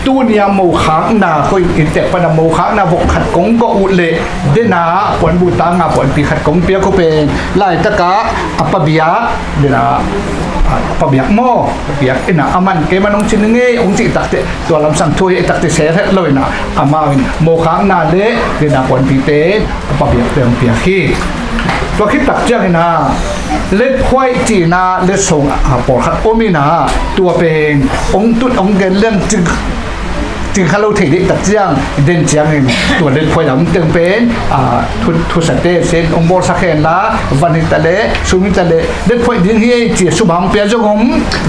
tuni a mokhakna khuain inntek pana mokhakna vok khat kong gawh uh leh dena puanbu tanga puanpi khat kong piak uh pen laitakah a pabiak dena a pabiak maw? Pabiak ina a man kei man hong cin ngei hong cih takte tua lamsang thu hi takte sel het lo ina amau in mokhakna le dena puanpite a pabiak te hong piak hi. Tua khit tak ciangin a letphuaih cihna letsong a pawlkhat om in a tua pen hong tut hong gen leng cing kha lo thei dih tak ciang den ciangin tua letphuaih lam teng pen a thu, thusate sen hong bawlsak hen la van hi ta leh sum hi ta leh letphuaih ding hi ei ci a sum a hong pia zong om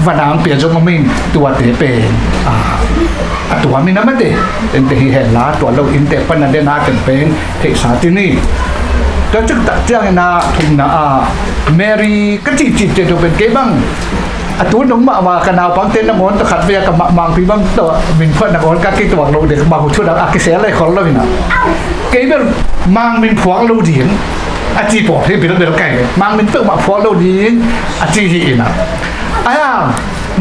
van a hong pia zong om in tuate pen a a tuam in a mate tente hi hen la tua lo inntek pana den a teng pen theihsa ti ni. Tua cik tak ciangin a thumna a Mary ka cihcih te tua pen kei bang a tu nung mahmah ka naupangte nangawn tawh khat vei a ka mah mangpi bang tawh min phuat nangawn ka kituak lo dek bang hu thu dang a kisel lai khol lo in a kei bel mang min phuak lo ding a ci pawl hi bilbel kai le mang min peuhmah phuak lo ding a ci hi in a ai a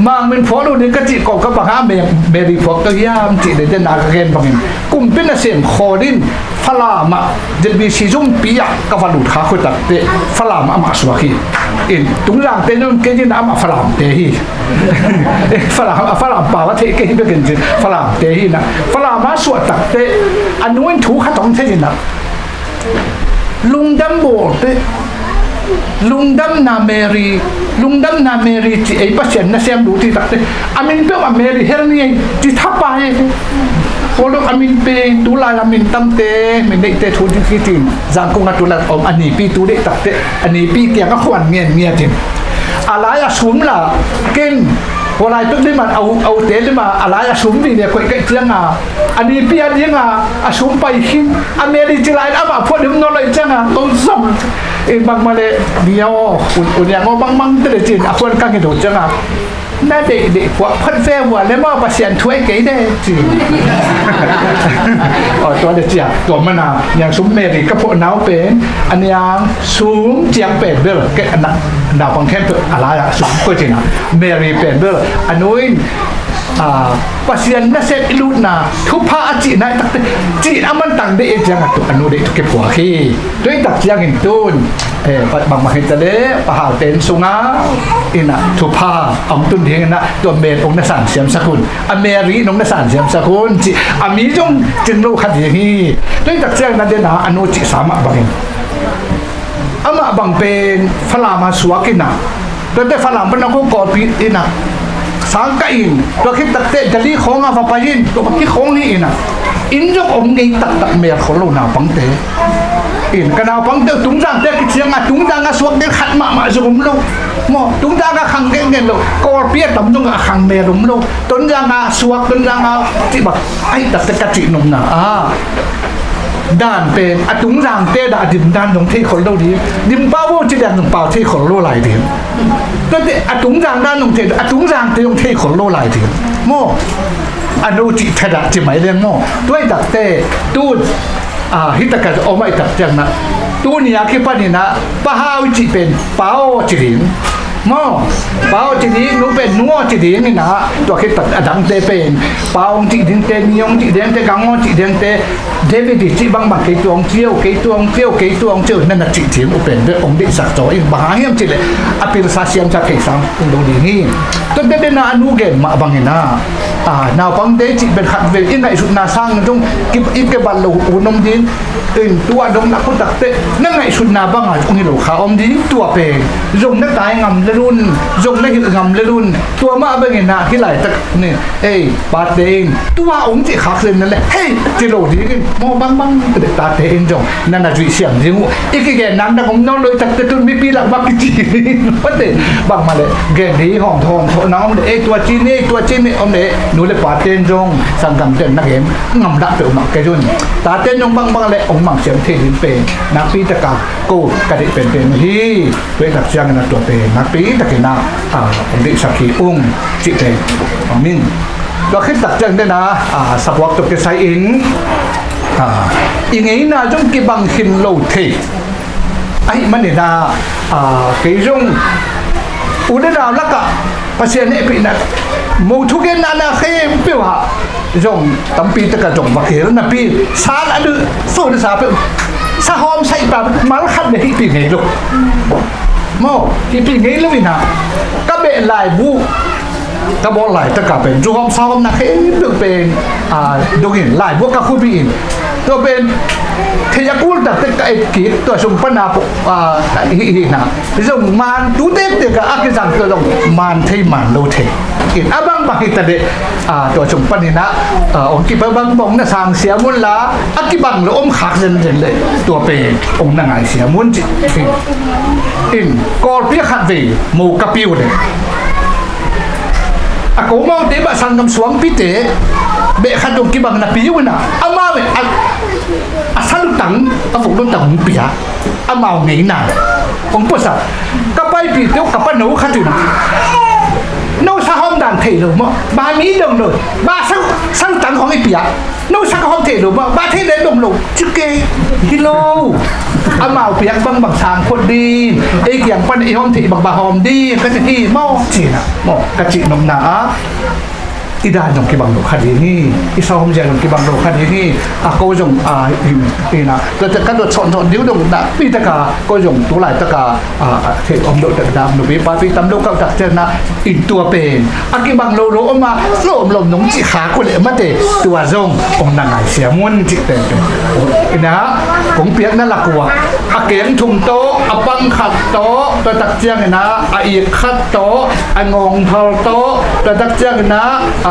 Mang min phuak lo ding ka cih kawm ka bang a Mary phuak ka hiam cih dede na ka gen bangin kumpi nasem khawl in Falam ah Z B C zumpi ah ka va lut kha khu takteh Falam ah amah suak hi. In Tungzangte nun kei din amah Falamte hi. Falam, a Falam pau a theih kei hi bekin cin Falamte hi na. Falam a suah takteh a nu in thu khat hong thei in a lungdam bawlte, lungdamna Mary, lungdamna Mary ci ei Pasian nasem lu ti takte a min peuh a Mary hel ni ei ci thapai ei. Pawlok a min pe tulai a min tamte min neihte thu ding kitin Zangkong a tulai om a nipi tu deih takte a nipi kiang a khuan ngen ngiatin a lai a sum la ken Pawlai pek liman au aute lima a lai a sum vi le koih kaih cianga a nipi a dinga a sum pai khin a Mary ci lai amah phuat lim naw loih cianga tong zong in bangmah le ni aw un un yang aw bangmang te le cin a khuan kang hi do cianga na deih deih phuak phat ve vua le maw Pasian thuai kei de ci. Aw tua le cia tua mana niang sum Mary ka phuah nau pen a niang sum ciang pen bel kei a nak naupang khempeuh a lai a sum ko cina Mary pen bel a nu in Pasian nasep i lutna thupha a cihna i takte cih a man tang deih i ciangah tuk a nu deih tuk kiphuak hi. Tui tak ciangin tun bangmah hi ta le pahal ten sunga ina thupha a hong tun ding ina tua Mary hong na san siamsak hun a Mary in hong na san siamsak hun cih a mi zong cing lo kha ding hi. Tui tak ciangin a dena a nu cihsa mah bangin amah bang pen Falam a suak ina tuate Falam pan a ko Kawlpi ina sang kah in tua khit takte Delhi khawng a va pai in tua bang hi khawng hi ina inn zong om ngei taktak mel khol lo naupangte in ka naupangte Tungzangte kicianga Tungzang a suak den khat mahmah zong om lo maw Tungzang a khang gen gen lo Kawlpi a tam zong a khang mel om lo Tonzang a suak Tonzang a cih bang ahi takte ka cih nopna a dan pen a Tungzangte dah a dim dan dong thei khol lo ding dim pau bo ci dan dong pau thei khol lo lai ding tuate a Tungzang dan dong thei a Tungzangte dong thei khol lo lai ding maw a no cih thadah ci mai leng maw tuai takte tun a hi takah om ahi tak ciangna tuni a kipaninah pahau cih pen pau ci ding maw pau ci ding nu pen nu aw ci ding inah tua khit tak a dangte pen pau hong cih dingte ni hong cih dingte gang aw cih dingte David i cih bangbang kei tuang ciau kei tuang ciau kei tuang ciau na na cih cing u pen bek hong deihsak caw in bang hang hiam cih leh a pilsa siamsa theisang tung do ding hi. Tua bek dena a nu gen mah bangin ah naupangte cih pen khat vel i ngaihsutna sang tung i kebat lo u nom ding in tua dong na kutakte na ngaihsutna banga hong hi lo kha om ding tua pen zong na tai ngam le lun zong na hilh ngam le lun tua mah bangin ah hi laitak ni ei pate in tua hong cih khak zen na le hei ci lo dingin maw bangbang tate in zong na na zuih siam ding uh i kigen nang dang om nawn lo i takte tun mipi lak bak kici ding pate bangmah le gen ding hawm thawm thawh nang om le ei tua ci ni ei tua ci ni om le nu le pate in zong sanggam den na gen ngam dah peuhmah kei zun tate in zong bangbang le hong mang siam thei ding pen nakpi taka ko ka deih penpen hi. Tuai tak ciangin a tua pen nakpi takin ah hong deihsak hi ung cih pen hong min tua khit tak ciang dena sabuak tua kisai in i ngeina zong kibang khin lo thei ahi manin ah kei zong u le nau lakah Pasian hehpihna mo thugenna na khempeuh ah zong tampi taka zong va kil napi sal a duh sun sa peuh sahawm saihpa mal khat le hihpih ngei lo maw hihpih ngei lo inah ka beh laibu ka bawl laitaka pen zuhawm sawm na khempeuh pen dongin laibuak ka khubi in tua pen thei a kul takte ka et kik tua sung pana hihna zong man tu tektek a kizang tua zong man thei man lo thei in a bangbang hita deh tua sung paninah ong kipa bangbang na sang siam unla a kibang lo om khak zenzen le tua pen ong na ngai siam un cih in Kawlpi a khat vei mo ka piu le a komaute bah sanggam suangpite beh khat dong kibang na piu inah amau in a salutang a vuklutang hong pia amau ngeina hong puasa ka paipite uh ka pano khat in no sahawm dan thei lo maw ba mi dong lo ba sa Saltang hong i piak, no sak a hawm thei lo mah, bah thei le dong lo, ci kei hi lo. Amau piak bangbang sang khot ding, ei kiang pan i hawm thei bangbang hawm ding ka ci hi maw, ci na maw, ka cih nopna ah i dan zong kibang lo kha ding hi, i sawm zia zong kibang lo kha ding hi. A ko zong a hi na, ka dot sawt sawt diu dong na, pi taka ko zong tu lai taka a thei om lo tak dam lo, pi pa pi tam lo kau tak cian na, in tua pen a kibang lo lo om a, lawm lawm nong ci kha ko le mate, tua zong ong na ngai siam un cih pen pen. Ina kong piakna lak uh a, a keng thum tawh, a pang khat tawh, tua tak ciangina a ik khat tawh, a ngawng phal tawh, tua tak ciangina a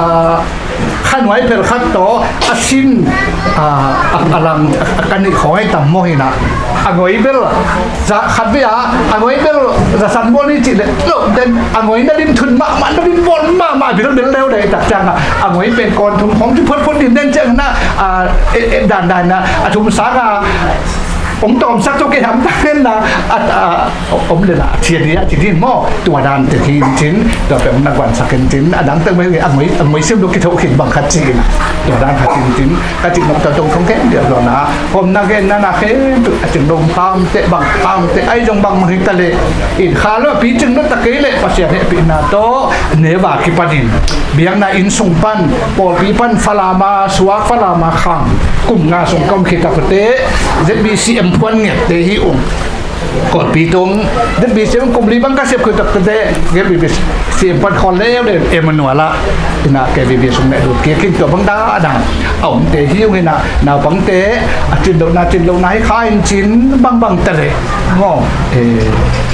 khanuai phel khat tawh, a sin a, a, a lang a, a kanih khawng ai tam maw hi na. A ngoi bel za khat ve a, a ngoi bel za san bawl ni cih le lo den, a ngoi na lim thun mahmah, na lim bawl mahmah, bil bil leu dai tak ciang a, a ngoi pen kawn thum khawng ci phot phot din den ciang na, a, e, e, dan dan na, a thum sang a, ong tawm sak to ke ham tak den na, a, a, om le la, a thian ni a ci din maw, tua dan te hi in cin, tua pen ong na guan sak in cin, a dang te mai a ngoi, a ngoi sim lo ki tho khin bang khat ci in, tua dan khat in cin, ka cih nop ta tong tong khempeuh lo na, hom na gen na na khempeuh a cing lo pam te bang pam te ai zong bang mang hi ta le. In kha lo pi cing lo ta kei le Pasian hehpihna tawh neva kipanin biakna inn sung pan, pawlpi pan Falama suak, Falama khang kum nga sung ka om khit tak te Z B C M phuan nget te hi ung. Kawlpi tung Z B C M kum li bang ka sep khut tak tete, Z B C M pan khawl leu le Emmanuel ah ina K B B sung ne lut kia kin tua bang da da a om te hi ung ina, naupang te a cin lo na, cin lo na hi kha in cin bang bang ta le. Ngo, eh,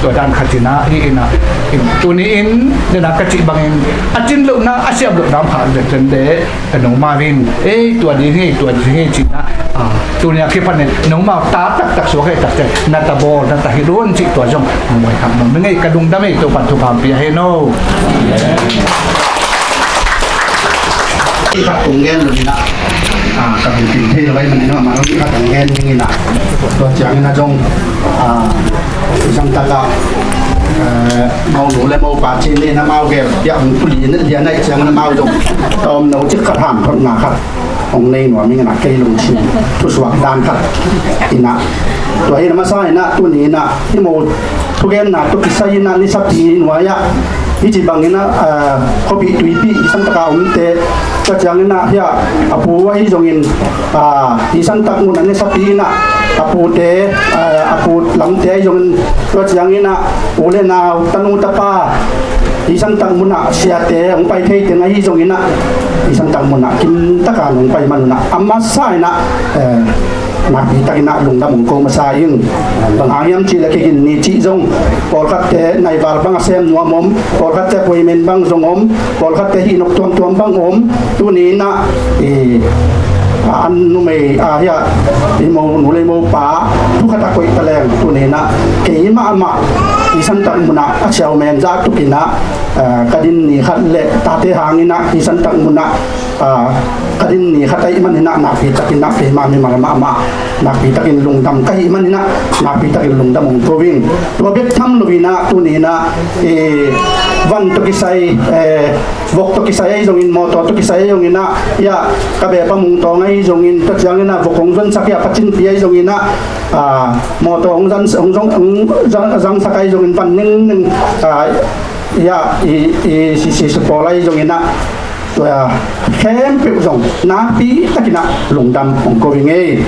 tua dan khat ina hi ina, in tuni in, nena ka cih bangin a cin lo na, a siam lo na pha le ten de, ka noma vin, ei, tua ding hi, tua ding hi, cihna, ah, tunia kipanin noma ta taktak suak hei takte, na ta bawl, na ta hi luan cih tua zong ngai kham nong ngei ka lungdam ei, Topan thupha pia hei no. Khat kong gen lo ina, ah, ka hong tin thei lo ai man ina, ma lo khat kong gen ding ina. Tua ciang ina zong, ah, isang taka, eh, mau nu le mau pa cin le na mau gel, ya hong puli na lia na ciang na mau zong. Tom no cik khat han thot na khat. Ong nei nuam ing ina kei lungsim thusuak dan khat ina. Tua hi na masa ina tuni ina hi mo thugenna tu kisai ina nisapi nuai ah hi ci bang ina, ah, khopi tuipi i sang taka omte tua ciang ina hi a, a pu ahi zongin, ah, i sang tak mun a nisapi ina a pute, ah, a pu lamte ahi zongin tua ciang ina u le nau tanu tapa i sang tak mun a siate hong pai thei teng ahi zongin ah i sang tak mun a kim taka nong pai man un ah a masa ina, eh, nakpi takin ah lungdam ong ko masa ing. Bang hang hiam cih le kei gin ni cih zong pawlkhatte naival bang a sem nuam om, pawlkhatte puimen bang zong om, pawlkhatte hih nok tuamtuam bang om. Tuni in ah i, a, an numei a hi a i mo nu le i mo pa thu khat a koih ta leng tuni in ah kei mahmah i santak mun ah a siau men zah tuk in ah, a, ka din ni khat le tate hang in ah i santak mun ah, a, ka din ni khat ahih man in ah nakpi takin ah keimah mimal mahmah nakpi takin lungdam ka hih man in ah nakpi takin lungdam ong ko ing. Tua bek tham lo in ah tuni in ah i van tawh kisai, e, vok tawh kisai ahi zongin, mawtaw tawh kisai ahi zongin ah, ia, ka bepa mungtawng ahi zongin, tua ciangin ah vok hong zonsak ia, pacin pi ahi zongin ah, a, mawtaw hong zan, hong zong, hong zang, zangsak ahi zongin, van ningning, a, ia, i, i, si, si, si pawl ahi zongin ah, tua khempeuh zong nakpi takin ah lungdam hong ko ing ei.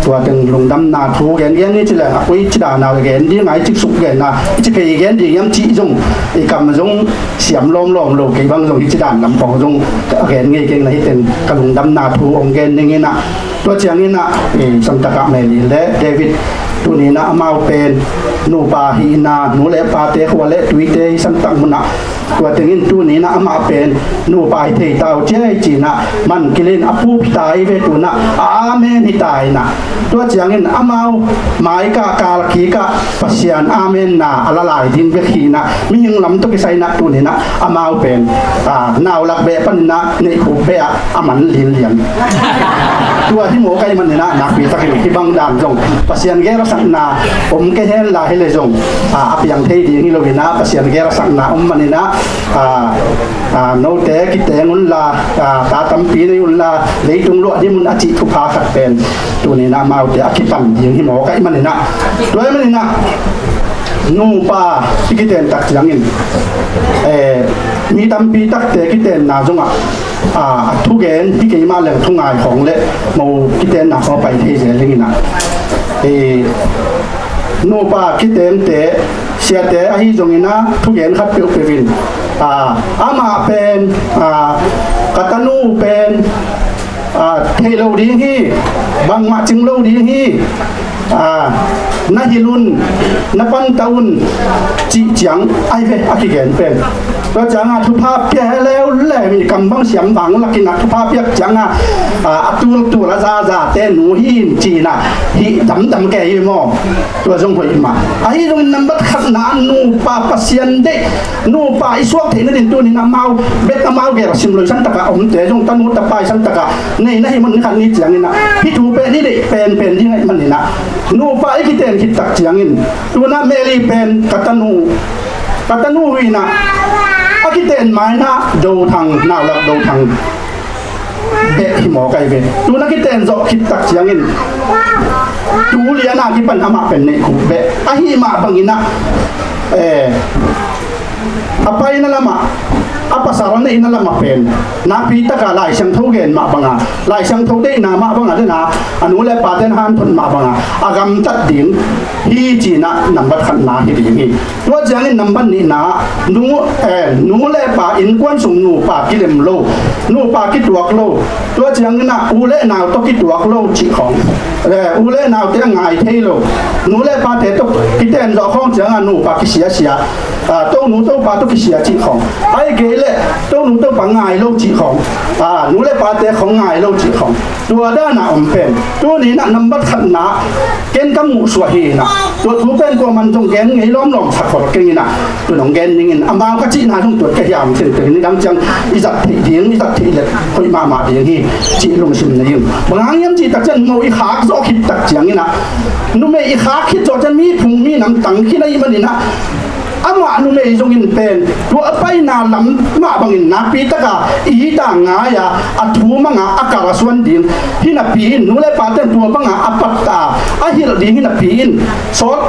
Tua teng lungdamna thu gen gen ni ci leng a koi ci dana gen ding a i cik suk genna i ci kei gen ding hiam cih zong i kam zong siam lawmlawm lo kei bang zong i ci dan lam pong zong a gen ngei keng na hi teng ka lungdamna thu hong gen ning in ah. Tua ciangin ah i samtak ah Mary le David tuni in ah amau pen nupa hihna nu le pate khua le tuite i samtak mun ah tua tengin tuni in ah amah pen nupa hi thei ta uh ciai ci in ah man kilin a pup ta hi ve tu in ah amen hi ta in ah. Tua ciangin amau mai kah kal kik ah Pasian amen na a la lai ding bek hi in ah mihing lam tawh kisai in ah tuni in ah amau pen, a, nau lak beh pan in ah neih khup beh ah a man lin lian. Tua hi mawk ahih man in ah nakpi takin hih bang dan zong Pasian gelsakna om kei hen la hi le zong, a, a piang thei ding hi lo in ah Pasian gelsakna om man in ah a, a, note kiteng unla, a, ta tampi nei unla, leitung luah dim un a cih thupha khat pen tuni-in amaute a kipan ding hi mawk ahih manin ah, tua ahih manin ah nupa i kiten tak ciangin, eh, mi tampi takte kitenna zongah, a, a thugen hi kei mah leng thungai khawng le mo kitenna khawng a pai thei zel dingin ah, eh, nupa kitengte, siate ahi zongin ah thugen khat peuhpeuh in, a, amah pen, a, ka tanu pen, a, thei lo ding hi, bangmah cing lo ding hi, a, na hilh un, na panta un, cih ciang ahi ve a kigen pen. Tua ciangah thupha pia leuleu, mi kam bang siam bang lakin ah thupha piak ciangah, a, a tultul a zazate nu hi in ci-in ah hih damdam kei hi maw? Tua zong hoih mah. Ahi zongin nambat khatna nupa Pasian deih, nupa i suak theihna ding tuni-in amau bek amau gel a sim lo i san takah omte zong tanu tapa i san takah nei na hi mun ni khat ni ciangin ah hih thu pen i deih penpen ding ahih manin ah nupa i kiten khit tak ciangin, tu-in ah Mary pen ka tanu, ka tanu hi-in ah a kiten ma-in ah Do Thang, Nau Lak Do Thang beh hi mawk ahi ve. Tu-in a kiten zawh khit tak ciangin tu lian a kipan amah pen neih khuh beh ahi mah bangin ah, eh, a paina lamah, a pasal neihna lamah pen nakpi taka Lai Siangtho gen mah banga, Lai Siangtho deihna mah banga, den a, a nu le pate'n hanthot mah banga a gamtat ding hi ci-in ah nambat khatna hi ding hi. Tua ciangin nambat nihna, nu, eh, nu le pa innkuan sung nupa kilem lo, nupa kituak lo. Tua ciangin ah u le nau tawh kituak lo cih khawng, eh, u le naute a ngai thei lo. Nu le pate tawh kiten zawh khawng ciangah nupa kisiasia, ah, tonu topa tawh kisia cih khawng, ahih kei leh tonu topa ngai lo cih khawng, ah, nu le pate khawng ngai lo cih khawng. Tua dan a om pen tuni-in ah nambat khatna ken ka muhsuah hi-in ah, tua thu pen kuaman zong gen ngei lawmlawm sak khol keng in ah, tu-in hong gen ning in, amau ka cihna zong tuat ka hiam tengteng, nidang ciang i zat theih ding, i zat theih leh hoih mahmah ding hi cih lungsim nei ing. Bang hang hiam cih tak ciang mo i khak zawh khit tak ciangin ah, numei i khak khit zawh ciang mi phung mi nam tang khin ahih manin ah, amah numei zongin pen tua a paina lam mah bangin nakpi taka i it a, ngai a, a thu mang a, a kal a suan ding hi napi in, nu le pate'n tua banga a pat a, a hilh ding hi napi in, sawt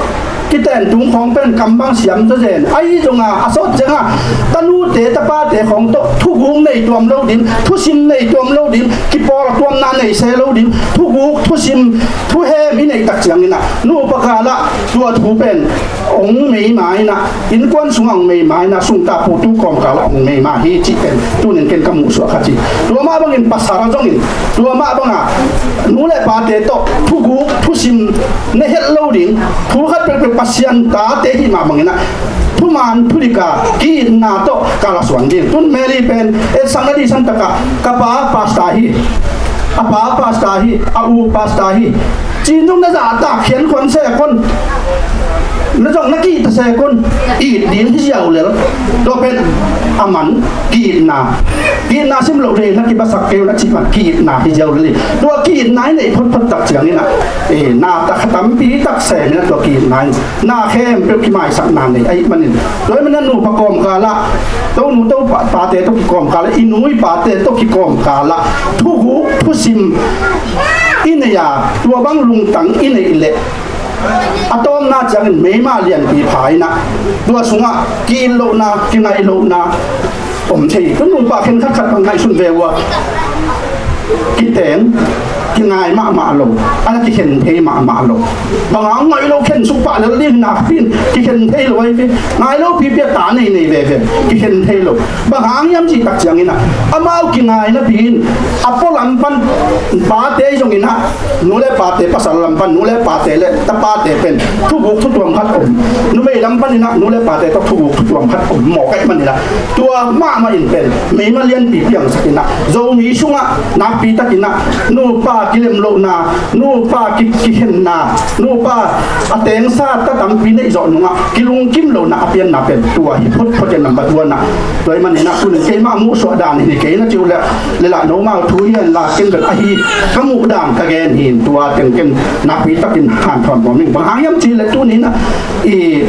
kiten tung khawng pen kam bang siam zaw zen. Ahi zongin a sawt ciangin tanute tapate khawng tawh thuguk nei tuam lo ding, thusim nei tuam lo ding, kipawl tuamna nei se lo ding, thuguk, thusim, thuhem i neih tak ciangin ah nupa kal ah tua thu pen hong meima in ah, innkuan sungah hong meima in ah, sungta putu kawmkal ah hong meima hi cih pen tuni-in ken ka muhsuah kha ci. Tua mah bangin pasal zongin tua mah banga nu le pate tawh thuguk, thusim ne het lo ding, thu khat pekpek Pasian tate hih mah bangin ah thuman thudik a ki-itna tawh kal a suan ding. Tu-in Mary pen etsakna ding san takah ka pa pastor hi, a pa pastor hi, a u pastor hi, ci-in zong na zahtak khian khuan se kon, na zong na kihta se kon, it ding hi ziau lel. Tua pen a man ki-itna, ki-itna sim loh ding na kibasak kei un a cih man ki-itna hi ziau lel hi. Tua ki-itna i neih photphot tak ciangin ah, eh, na tak tampi tak sem in ah tua ki-itna in na khempeuh kimaisakna nei ahih manin, tua ahih manin nupa kawmkal ah, tonu topate tawh kikawmkal ah, i nu i pate tawh kikawmkal ah thuguk thusim i nei a, tua bang lungtang i neih leh a tawpna ciangin meima lianpi pha in ah, tua sungah ki-it lohna, kingaih lohna om thei. Tu nupa khen khatkhat bang ngaihsun ve uh a, kiteng, kingai mahmah lo, a na kikhen thei mahmah lo. Bang hang ngai lo khen suk pah lel ding nakpi in kikhen thei lo ahi ve. Ngai lo pipi a ta nei nei veve, kikhen thei lo. Bang hang hiam cih tak ciangin ah, amau kingai napi in a pua lam pan pate zongin ah, nu le pate, pasal lam pan nu le pate le tapate pen thuguk thutuam khat om. Numei lam panin ah nu le pate tawh thuguk thutuam khat om mawk ahih manin ah, tua mahmah in pen meima lianpi piangsak in ah, Zomi sungah nakpi takin ah nupa kilem lohna, nupa ki, kikhenna, nupa a tengsa ta tampi neih zawh nungah kilungkim lohna a pianna pen tua hi photphot in number one ah. Tua ahih manin ah tuni keimah muhsuah dan hi kei na cih uh leh, le lah nomau thu hi hen la, ken bek ahi ka muh dan ka gen hi. Tua teng ken nakpi takin hanthawn nuam ing. Bang hang hiam cih leh tuni in ah i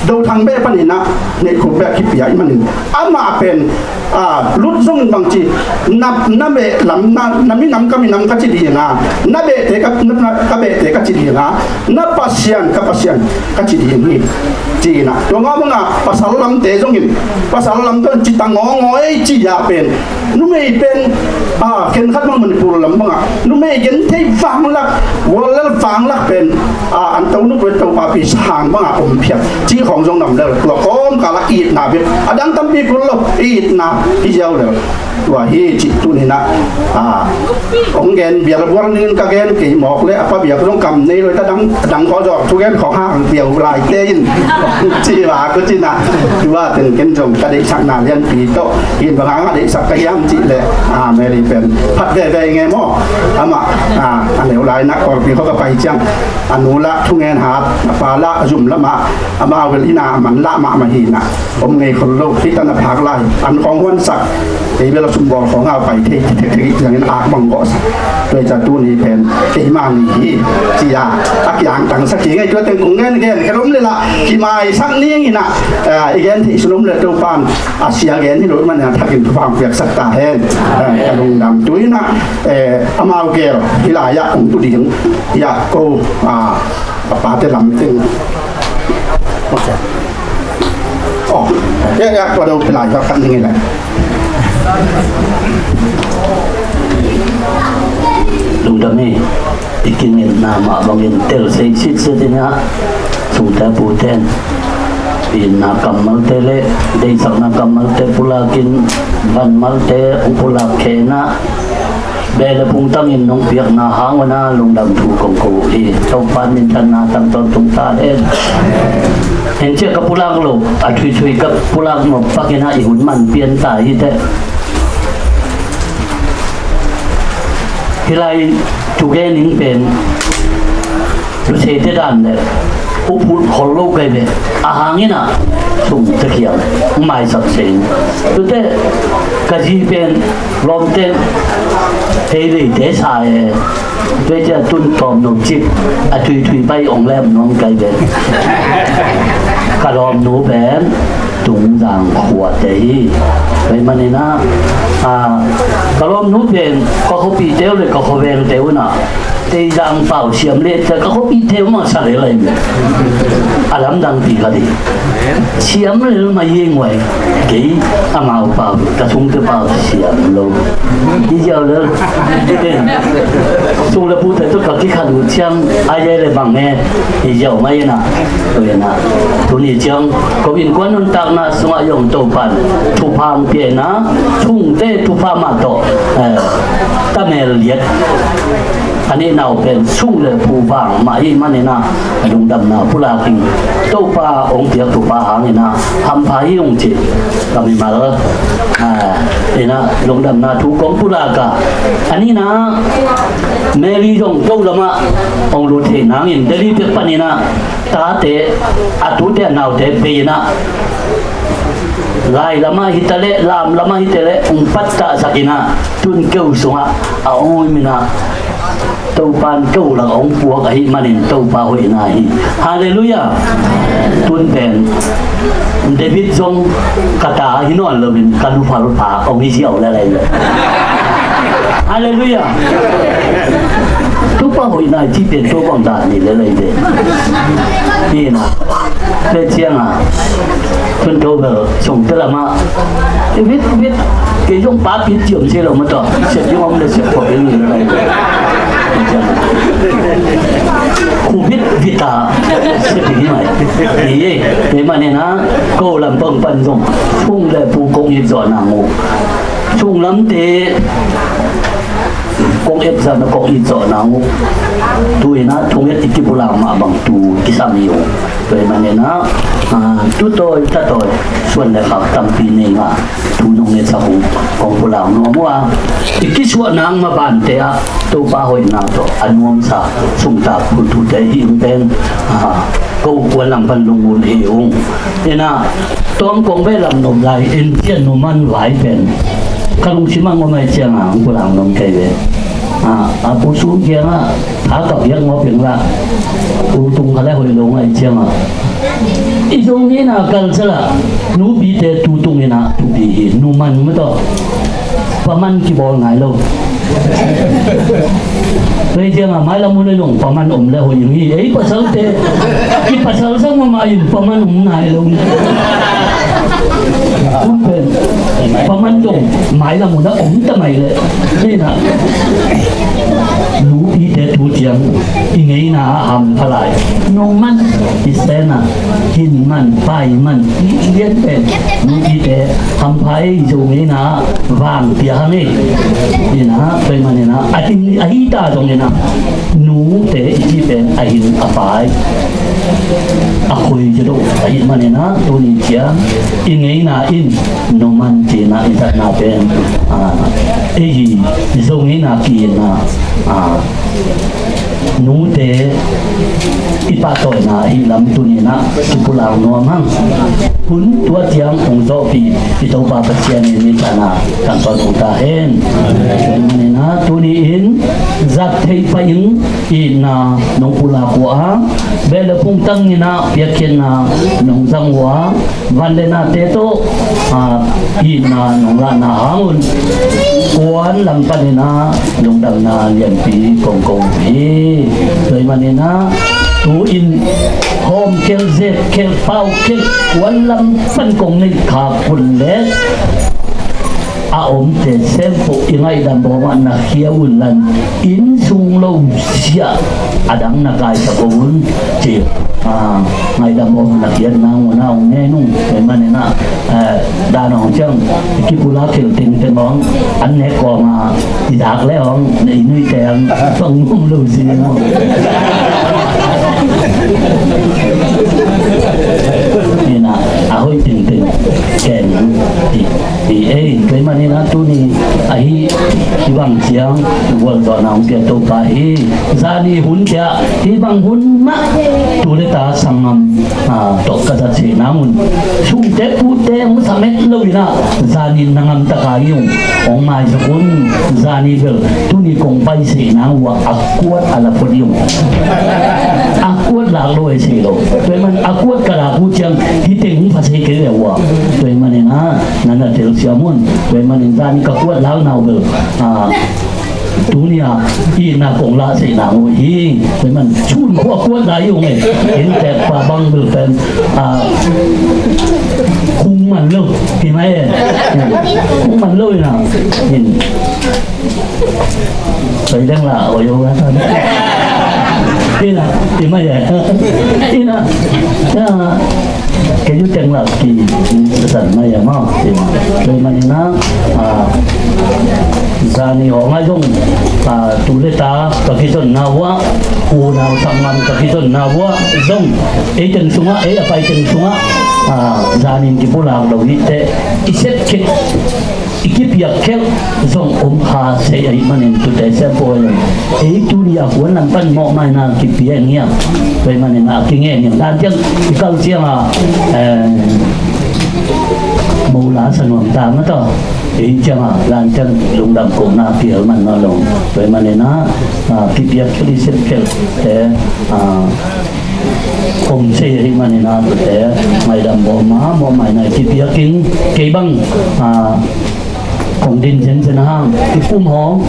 Zothang beh panin ah neihkhup beh kipia i manin amah pen, ah, lut zongin bangci, na, na beh lam, na, na minam ka minam ka ci dinga, na behte ka, na, na, ka behte ka ci dinga, na Pasian ka Pasian ka ci ding hi. Ci-in ah tua ngawng banga pasal lamte zongin, pasal lamte zongin ci ta ngawngawng ei ci a pen numei pen, ah, khenkhat bang Manipur lam banga numei genthei vanglak, guallel vanglak pen, ah, an tonu pen Topa pi sang banga om phiat ci khawng zong nam lel. Tua kawmkal ah itna bek, a dang tampi kul lo, itna hi ziau lel. Tua hi cih tuni-in ah, ah, hong gen bial bual ning ka gen kei mawk leh a pa biak zong kam nei lo, ta dang, dang khaw zawh thugen khawng hang piau laite in ci va ko ci-in ah, tua teng ken zong ka deihsakna lianpi tawh hi in, bang hang a deihsak ka hiam cih leh, ah, Mary pen phat veve nge maw? Amah, ah, a neu lai-in ah Kawlpi khua ka pai ciang a nu lah thungen hat, a pa lah a zum lamah, amau bel inn ah a man lah mahmah hi-in ah om ngei khol lo, hih tan a phak lai an khawng huansak, kei bel a sumbawl khawng a pai thei thei thei ciangin ak bang gawhsak. Tua hi ciang tuni pen keima ni hi ci-a a kiangtangsak hi ing ei. Tua teng kong gen gen khat om leh lah kimaisak ning in ah, ah, i gen theih sun om leh Topa'n a sia gen hi lo ahih manin a thakin thupha piaksak ta hen. Ah, ka lungdam. Tu-in ah, eh, amau gel hih lai-ah hong tu ding hi-a ko, ah, a pate lam teng. Oh, ya, ya, tua dong pilai ka kan ning lai. Lungdam hi. I kingetna mah bangin tel sei sitset in ah, sungte puten itna kammalte leh deihsakna kammalte pulakin, vanmalte hong pulak khe in ah, beh leh pungtangin nong piakna hang un ah lungdam thu kong ko uh hi. Topa minthanna tang tawntung ta hen. En ciah ka pulak loh, a thuithui ka pulak nop pakin ah i hun man pian ta hi teh. Hih lai thugen ning pen Lusei te dan leh uphut khol lo kai ve. A hang in ah sum te khiam maisak se in. Tute ka zi pen lawmte hei leite sa e. Tua ciang tun tawm no cip a thuithui pai ong lem nuam kai ve. Ka lawmnu pen Tungzang khuate hi. Tua ahih manin ah, ah, ka lawmnu pen ka khuapihte uh leh ka khuavengte un ah Teizang pau siam leh ka khuapihte uh mah sa lel ahi ve. A lamdangpi ka ding. Siam lel mah hi ing uai. Kei amau pau, ka sungte pau siam lo. Hi ziau lel. Sung leh pute tawh ka kikhat uh ciang a yai leh bang e. Hi ziau mah in ah. Tua in ah, tuni ciang ko innkuan nuntakna sungah zong Topa'n thupha hong pia in ah, sungte thupha mah tawh, eh, tamel liat a neihna uh pen sung leh pu vang mah ahih manin ah, lungdamna pulak ing. Topa hong piak thupha hangin ah hampha hi ung cih ka mimal, eh, in ah lungdamna thu kong pulak a. A nihna, Mary zong ko lamah hong lut thei nangin Delhi pek panin ah tate, a tute a naute bei in ah, lai lamah hi ta leh, lam lamah hi ta leh, hong pattahsak in ah, tun keu sungah a om in ah, Topa'n keu lak hong puak ahih manin Topa hoihna hi. Halleluiah. Tun pen David zong ka ta hi nawn loin ka nuphal pa hong hi ziau lel ahi ve. Halleluiah. Topa hoihna i cih pen tua bang dan hi lel ahi ve. Hi na. Tua ciang a, tun to bel sungte lamah, vit vit, kei zong pa pit ciam se lo mah tawh, sep ding om leh sep phot ding hi lel ahi ve. Khu vit vit a, sep ding hi mai. Hi, hi, hi, mah nena, ko lam pang pan zong sung leh pu kong it zawh nang uh. Sung lamte kong et zawh, kong it zawh nang uh. Tu-in ah thunget i kipulak mah bang thu kisam hi uh. Tua ahih manin ah, ah, tu tawi ta tawi, suan leh khak tampi nei mah thu nong ngetsak uh, kong pulak nuam uh a. I kisuah nang mah bante ah Topa hoihna tawh a nuamsa sungtak phut thute hih pen, ah, ko kuan lam pan lungul hi ung. Ina, tawm kong beh lam nop lai, en cian nu man vai pen ka lungsim ah ngom ahih ciangin hong pulak nuam kei ve. A, a pu sung kiangah tha ka piak ngawp ing lah, pu tung kha leh hoih lo ahih ciangin, I Zo ngeina culture ah nupite tu tung in ah thupi hi. Numan mah tawh paman kibawl nai lo. Tua ciangah mailam hun ah zong paman om le hoih hi. Ei pasalte i pasal sang mahmah in paman om nai lo. Hun pen paman zong mailam hun ah om ta mai le. Hi na, nupite tu ciang i ngeina ah hampha lai. Numan i sena hin man pai man i lian pen nupite hampha ei. Zo ngeina vang pia hang ei. Ina pai man ina a hin a hi ta zong ina nute i ci pen a hin a pai a khoi ci do a hi man ina tuni ciang i ngeina in numan cina i zatna pen a ei hi. Zo ngeina ki ina a nute i pahtawina ahi lam tuni in ah kipulak nuam hang. Hun tua ciang hong zawhpih i Topa Pasian in i tana kan pan hong ta hen. Tua manin ah tuni in zat thei pai ing itna nong pulak uh a, beh le phung tang in ah piakkhiatna nong zang uh a, van le nate tawh a itna nong lahna hang un kuan lam panin ah lungdamna lianpi kong ko hi. Tua hi manin ah tu in hawm khelh, zek khelh, pau khelh, kuan lam pan kong neih khak hun le a omte sempoh i ngaihdam bawm ah na khia un lan, inn sung lo siah a dang na kaisak un ci. A, ngaihdam bawm ah na khiat nang un a hong ne nung. Tua hi manin ah a, dan hong ciang i kipulak khel tengteng hong an nek kawm a i dak le hong na i nuih teng pang nuam lo si hong. Ina a hoih tengteng ken i, i ei tua hi manin ah tuni ahi i bang ciang gualzawhna hong pia Topa hi. Zani hun cia hi bang hun mah tu le ta sanggam a, tawh ka zat seh nang un. Sungte pute hong sa met lo in ah zanin na ngam taka hi ung. Hong maisak un. Zani bel tuni kong pai seh nang uh a kuat a la phot hi ung. A kuat lak lo e seh lo. Tua hi man a kuat ka lak uh ciang hi teng hong pha seh kei le uh a. Tua hi manin ah na na telsiam un. Tua hi manin zani ka kuat lak nau bel a, tuni a itna kong lah seh nang uh hi. Tua hi man sun khua kuat lai ung e. Inntek pa bang bel pen a, kung man lo hi mai e. Kung man lo hi na in. Tua hi dang lah oi oi kan. Hi na hi mai e. Hi na. Kei u teng lah ki zan mai a maw. Kei manin ah a, zani hong ai zong a, tu le ta ka kizonna uh a, unau sanggam ka kizonna uh a zong ei teng sungah, ei a pai teng sungah a, zanin kipulak lo hi teh i sep khit i kipiak khelh zong om kha sei ahih manin tute siampu ahi zong ei tuni a kuan lam pan mawhmaina kipia ing hiam? Tua ahih manin a kingen hiam dan ciang i kal ciang a, eh, mo la sa nuam ta mah tawh ei ciang a dan ciang lungdam kohna kihel man nawn lo. Tua ahih manin a, a, kipiak khelh i sep khelh te, a, om sei ahih manin a tute ngaidam bawm a mawhmaina i kipiak ing. Kei bang a, kong din zenzen a hang i pum hawng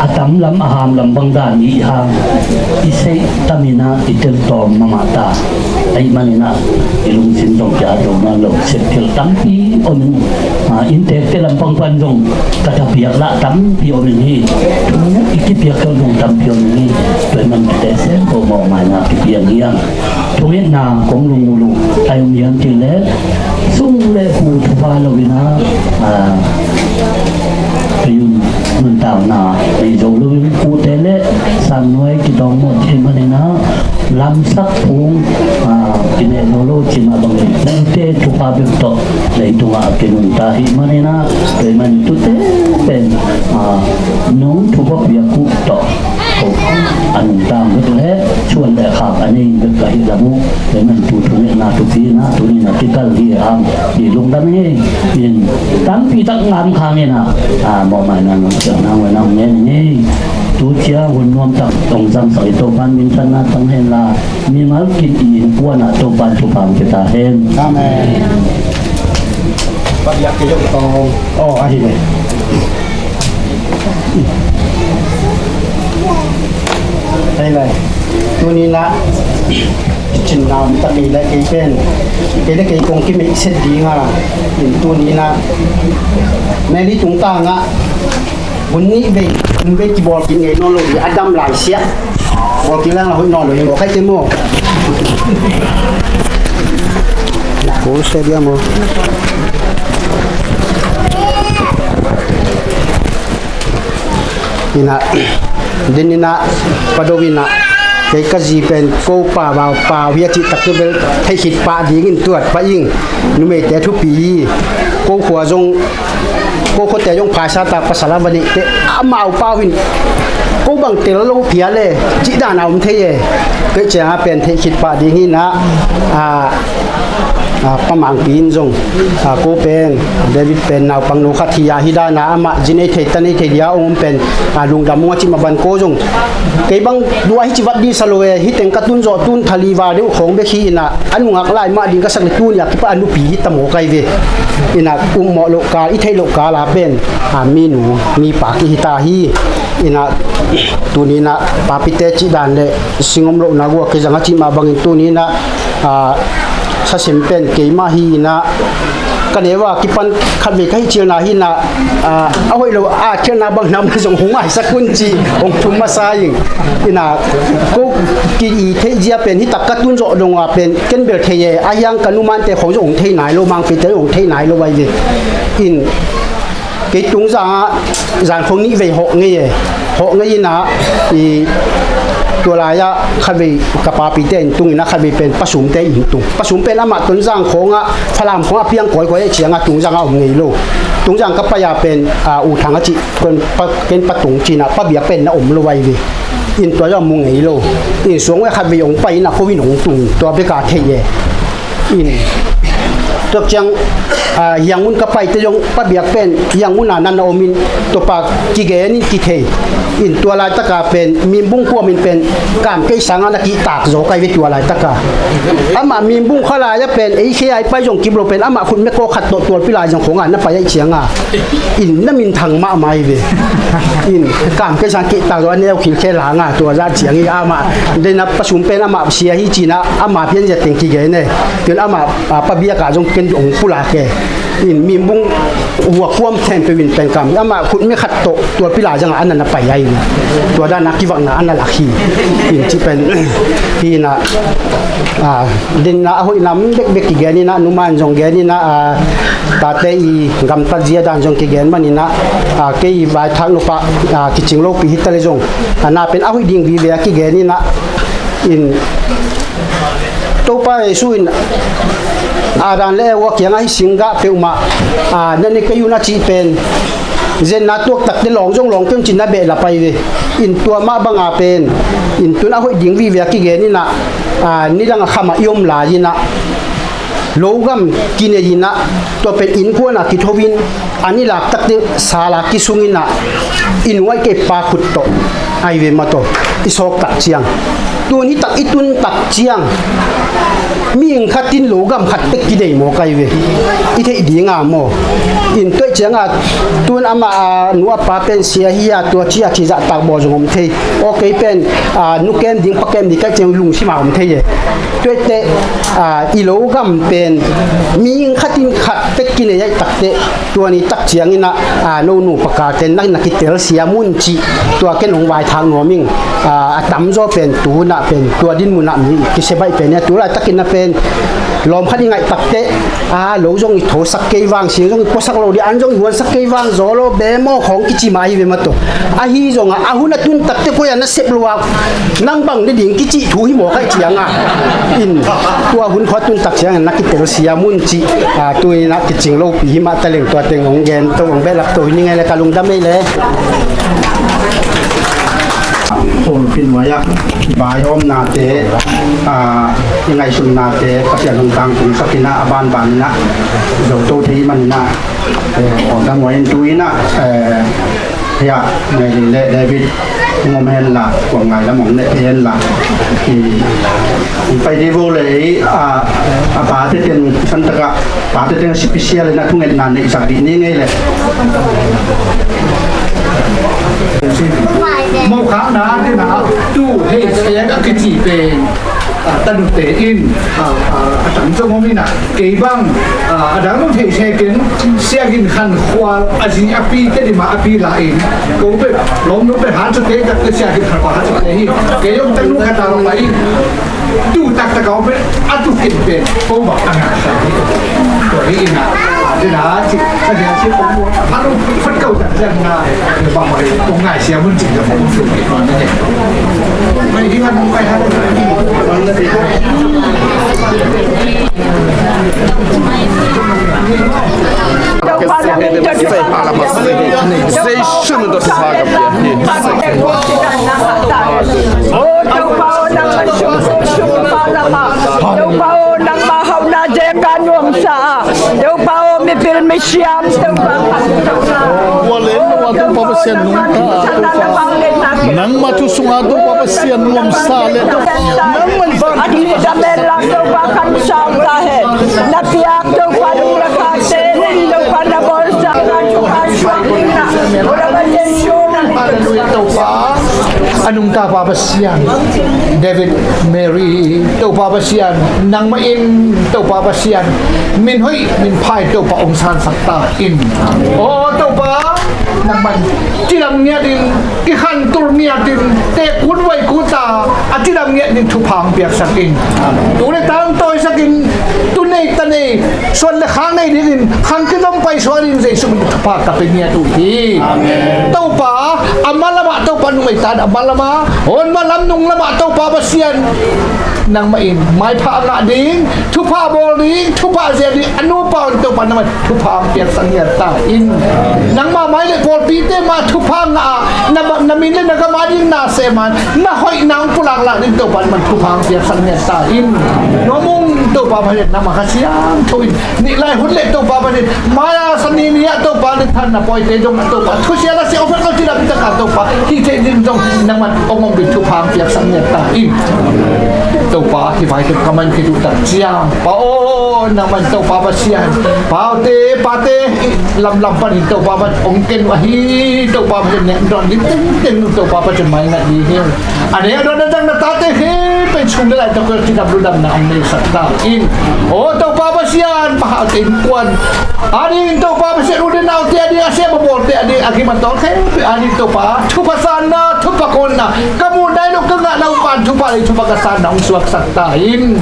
a tam lam a ham lam bang dan i hang i seih tam in a i tel tawm mahmah ta. Ahih manin a i lungsim zong kia do nawn lo. Sep khelh tampi om in, a, inntekte lampang pan zong ka thapiak lah tampi om in hi. Thu i kipiak khelh zong tampi om in hi. Tua ahih man tute siampu mawhmaina kipia ing hiam? Thungetna kong lungmuh uh a om hiam cih leh sung le pu thupha lo in a, a, pi un nuntakna nei zo lo in pute le sangnuai kidawng mawh ahih manin a lamsak phung, a, kineh lo lo cih mah bangin pute thupha bek tawh leitungah a kinungta ahih manin a tua ahih manin tute pen, a, nong thupha piak uh tawh a nungta bek le suan le khak a nei bek ka hih lam uh. Tua ahih man tu thungetna thupi in a tuni in a kikal hi hang i lungdam hi. In tampi tak ngam khang in a, a, mawhmaina nong ciang nang uh a nang ngen hi. Tu ciang hun nuamtak hong zamsak i Topa'n minthanna tang hen la, mimal kip i innkuan ah Topa'n thupha hong pia ta hen. Amen. Pabiak kei zong tawng. Oh, ahi ve. Ahi ve. Tuni-in ah cinna om ta kei le kei pen, kei le kei kong kimeihset ding a, in tuni-in ah Mary tungtang ah hun nih vei, hun vei kibawl kik ngei nawn lo hi, a dam lai siah. Bawl kik leng a hoih nawn lo hi maw, khaite maw? Kong sia dia maw? Ina, den ina, pado ina, kei ka zi pen ko pa bau pau hi a cih takte bel theih khit pah dingin tuat pah ing. Numeite thupi hi. Ko khua zong, ko khuate zong phaisa tak pasal a va neihte, amau pau hin ko bang tel lo phial e, cih dan a om thei e. Kei ciang a pen theih khit pah ding hi ina, a, a, Pa Mangpi in zong, a, ko pen, David pen naupang nu khat hi a, hi dan a amah zi nei thei ta nei thei dia ong om pen, a, lungdam ung a cih mah bang ko zong. Kei bang dua hi ci vat ding sa lo e, hi teng ka tun zawh tun thali val deuh khawng bek hi ina, a nungak lai mah ding ka sak le tuni a kipat a nupi hi ta maw kai ve. Ina, um mawh loh kal, i theih loh kal a pen, a, minu, mipa kihi ta hi. Ina, tuni ina, papite cih dan le sing om lohna gua kei zang a cih mah bangin tuni ina, a, sasem pen keimah hi ina, ka neu a kipan khat vei ka hih cilna hi ina, a, a hoih lo a, a khialhna bang nam zong hong maisak un ci hong thum masa ing. Ina, ko ki i theih zia pen hi tak ka tun zawh dong a pen ken bel thei e, a hiang ka numante khong zong hong thei nai lo, Mangpite hong thei nai lo ai ve. In, kei tung zang a, zan khong nih vei hawh ngei e. Hawh ngei ina, i, tua lai a khat vei ka papite inn tung ina, khat vei pen Pa Sumte inn tung. Pa Sum pen amah Tonzang khong a, Falam khong a piang kawikawi e ciang a tung zang a om ngei lo. Tung zang ka pai a pen, a, U Thang a cih, ken Pa, ken Pa Tung ci ina, Pa Biak pen na om lo ai ve. In tua zong mu ngei lo. In suang ve khat vei hong pai ina ko in hong tung, tua bek a thei e. In, tua ciang, a, Yangon ka paite zong Pa Biak pen Yangon a na na om in, tua pa kigen in kithei. In tua laitak a pen Mimbung kuam in pen Kam Kei Sang a na kihtak zaw kai ve tua laitak a. Amah Mimbung kha lai a pen ei khei ai pai zong kip lo pen amah khut mekawk khat tawh Tualpi lai zong khong a na pai ai ciang a. In na minthang mahmah hi ve. In Kam Kei Sang kihtak zaw a neu khil khe lang a tua zah ciang hi amah. Den a Pa Sum pen amah sia hi ci ina amah pian zia teng kigen e. Ken amah, a, Pa Biak a zong ken hong pulak e. In Mimbung hua kuam khempeuh in pen kam. Amah khut me khat tawh Tualpi lai zang a na na pai ai. Tua dan a kivakna a na lak hi. In ci pen hi ina, a, den a hoih nam bekbek kigen ina, numan zong gen ina, a, tate i gamtat zia dan zong kigen man ina, a, kei i vaithak nupa, a, kicing lopi hi ta le zong, a, na pen a hoih ding vive a kigen ina, in Topa Jesu in Adam le Eva kiangah hih singgah peuhmah, a, na ne kei un a cih pen zenna tuak takte lawng zong lawng kei un ci na behlap ai ve. In tua mah banga pen in tun a hoih ding vive a kigen ina, a, nidang a khamah i om lai ina, logam kinei ina, tua pen innkuan a kitho in, a nilak takte sal a kisung ina, i nuaih kei pa khut tawh ai ve mah tawh i sawk tak ciang, tun hi tak i tun tak ciang, mihing khat in logam khat tek kinei maw kai ve. I theih ding a maw. In tuaih ciang a tun amah a nu a pa pen sia hi a tua ci a ci zahtak bawl zong om thei. Aw kei pen, a, nu kem ding pa kem ding kai ciang lungsim a om thei e. Tuaihte, a, i logam pen mihing khat in khat tek kinei aih takte, tua ni tak ciang ina, a, no nu pakalte na, na kitel siam un cih, tua ken hong vaithak nuam ing, a, a tamzaw pen tu hunah pen tua din munah mi kisia baih pen ia, tu laitak ina pen lawm khat i ngaih takte, a, lo zong i thosak kei vang, sing zong i puasak lo dih, an zong i huansak kei vang zaw lo be maw khawng kici mah hi ve mah tawh. Ahi zongah a hun a tun takte koi a na sep lo a nang bang ne ding kicih thu hi maw kai ciang a. In tua hun khua tun tak ciang na kitel siam un cih, a, tu ina kicing lopi hi mah ta leng tua teng hong gen to hong behlap to hi ning e le ka lungdam ei le. Pumpi nuai ah i vaihawmnate, a, i ngaihsutnate Pasian hong tangtung sak ina a banban ina zo to thei man ina, eh, hawm dang nuai in tu ina, eh, hia, Mary le David Hong om hen la, kuang ngai lam hong ne hen la. I, i pai dih vo le, i, a, a pate teng, san taka, pate teng special in a thungetna neihsak dih ni ngei le. Mokhakna ding a, tu hei sek a kici pen. A, tanute in, a, a, a tam zong om in a, kei bang, a, a dang zong thei sek in, Sia Gin Khan Khual, a zi a pi, Tedim a pi la in, ko pe, lawm nu pe ha cu te tak te Sia Gin Khan Khual ha cu te hi, kei zong tanu ka ta lo pa in, tu tak tak a om pe, a tu kin pe, ko bang a ngah sa hi. Tua hi in a, a, te na, ci, a dia ci ko, a lo, fat ko tak zan na, ba mai, ko ngai sia mun ci ka ko su ke ma ne. Mai hi man mai ha. Topa na min tawh thupha. Jesu min tawh thupha ka pia hi. O Topa aw, nangmah sung, sung pa lama. Topa aw, nangmah hauhna zeka nuamsa. Topa aw, mipil misiam, Topa. Ua le nua Topa Pasian nungta, Topa. Nangmah thu sunga Topa Pasian nuamsa le. Nangmah a kidam en la Topa kan sau ta hen. Na piak Topa nung le khate, Topa na bawlsa, na Topa suak ding na. Ula Pasian suak na. Hallelujah, Topa. A nungta Pa Pasian. David, Mary, Topa Pasian. Nangmah in Topa Pasian. Min hoih, min pha in Topa hong sansak ta in. O Topa, nangmah in cidam ngiat in, kikhantul ngiat in, tekut vaikut a, a cidam ngiat in thupha hong piaksak in. Tu le tang tawisak in, tu nei ta nei, suan le khak nei ding in, khang kizom pai suan in Jesu min thupha ka pe ngiat uh hi. Amen. Topa, a ma lamah Topa numei ta in, a ma lamah, hon ma lam nung lamah Topa Pasian. Nangmah in maipha a ngah ding, thupha bawl ding, thupha zia ding, a nupa un Topa nangmah thupha hong piaksak ngiat ta in. Nangmah mai le pawlpite mah thupha ngah a, na, na min le na gam a ding na sem a, na hoihna hong pulak lak ding Topa nangmah thupha hong piaksak ngiat ta in. Nuam ung Topa Pasian, nangmah Kha Siangtho in nih lai hun le Topa Pasian, mai-a sani ni-ah Topa le than na pawite zong Topa thusia na sia ofet lo cidam taka Topa hih theih ding zong nangmah hong om ding thupha hong piaksak ngiat ta in. Topa hih vai teng ka man khit uh tak ciang Pa aw, nangmah Topa Pasian, paute pate lamlam panin Topa Pasian hong ken uh ahi. Topa Pasian nek dawn ding tengteng Topa Pasian mai ngat ding hi. A nek dawn na dang na tate hi pen sum le lai tawh cidam ludamna hong neisak ta in. Aw Topa Pasian, pa haute innkuan a ding Topa Pasian, u le naute a ding, a sem a bawlte a ding, a gim a tawl khempeuh a ding Topa thupha sanna, thupha kawnna, ka muh nai lo ka ngah lo pan thupha lei thupha ka sanna hong suaksak ta in.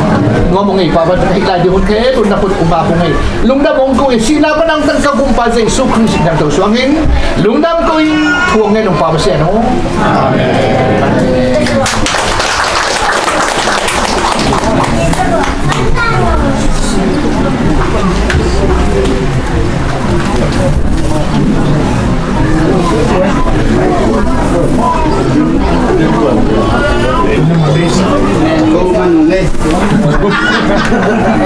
Nuam hong ei Pa Pasian, ka hih lai ding hun khempeuh na khut uh ngap hong ei. Lungdam hong ko in, sihna pan angtan ka Kumpa Jesu Khrih sihna tawh suangin lungdam ko in, thu hong ngen hong Pa Pasian aw. Amen.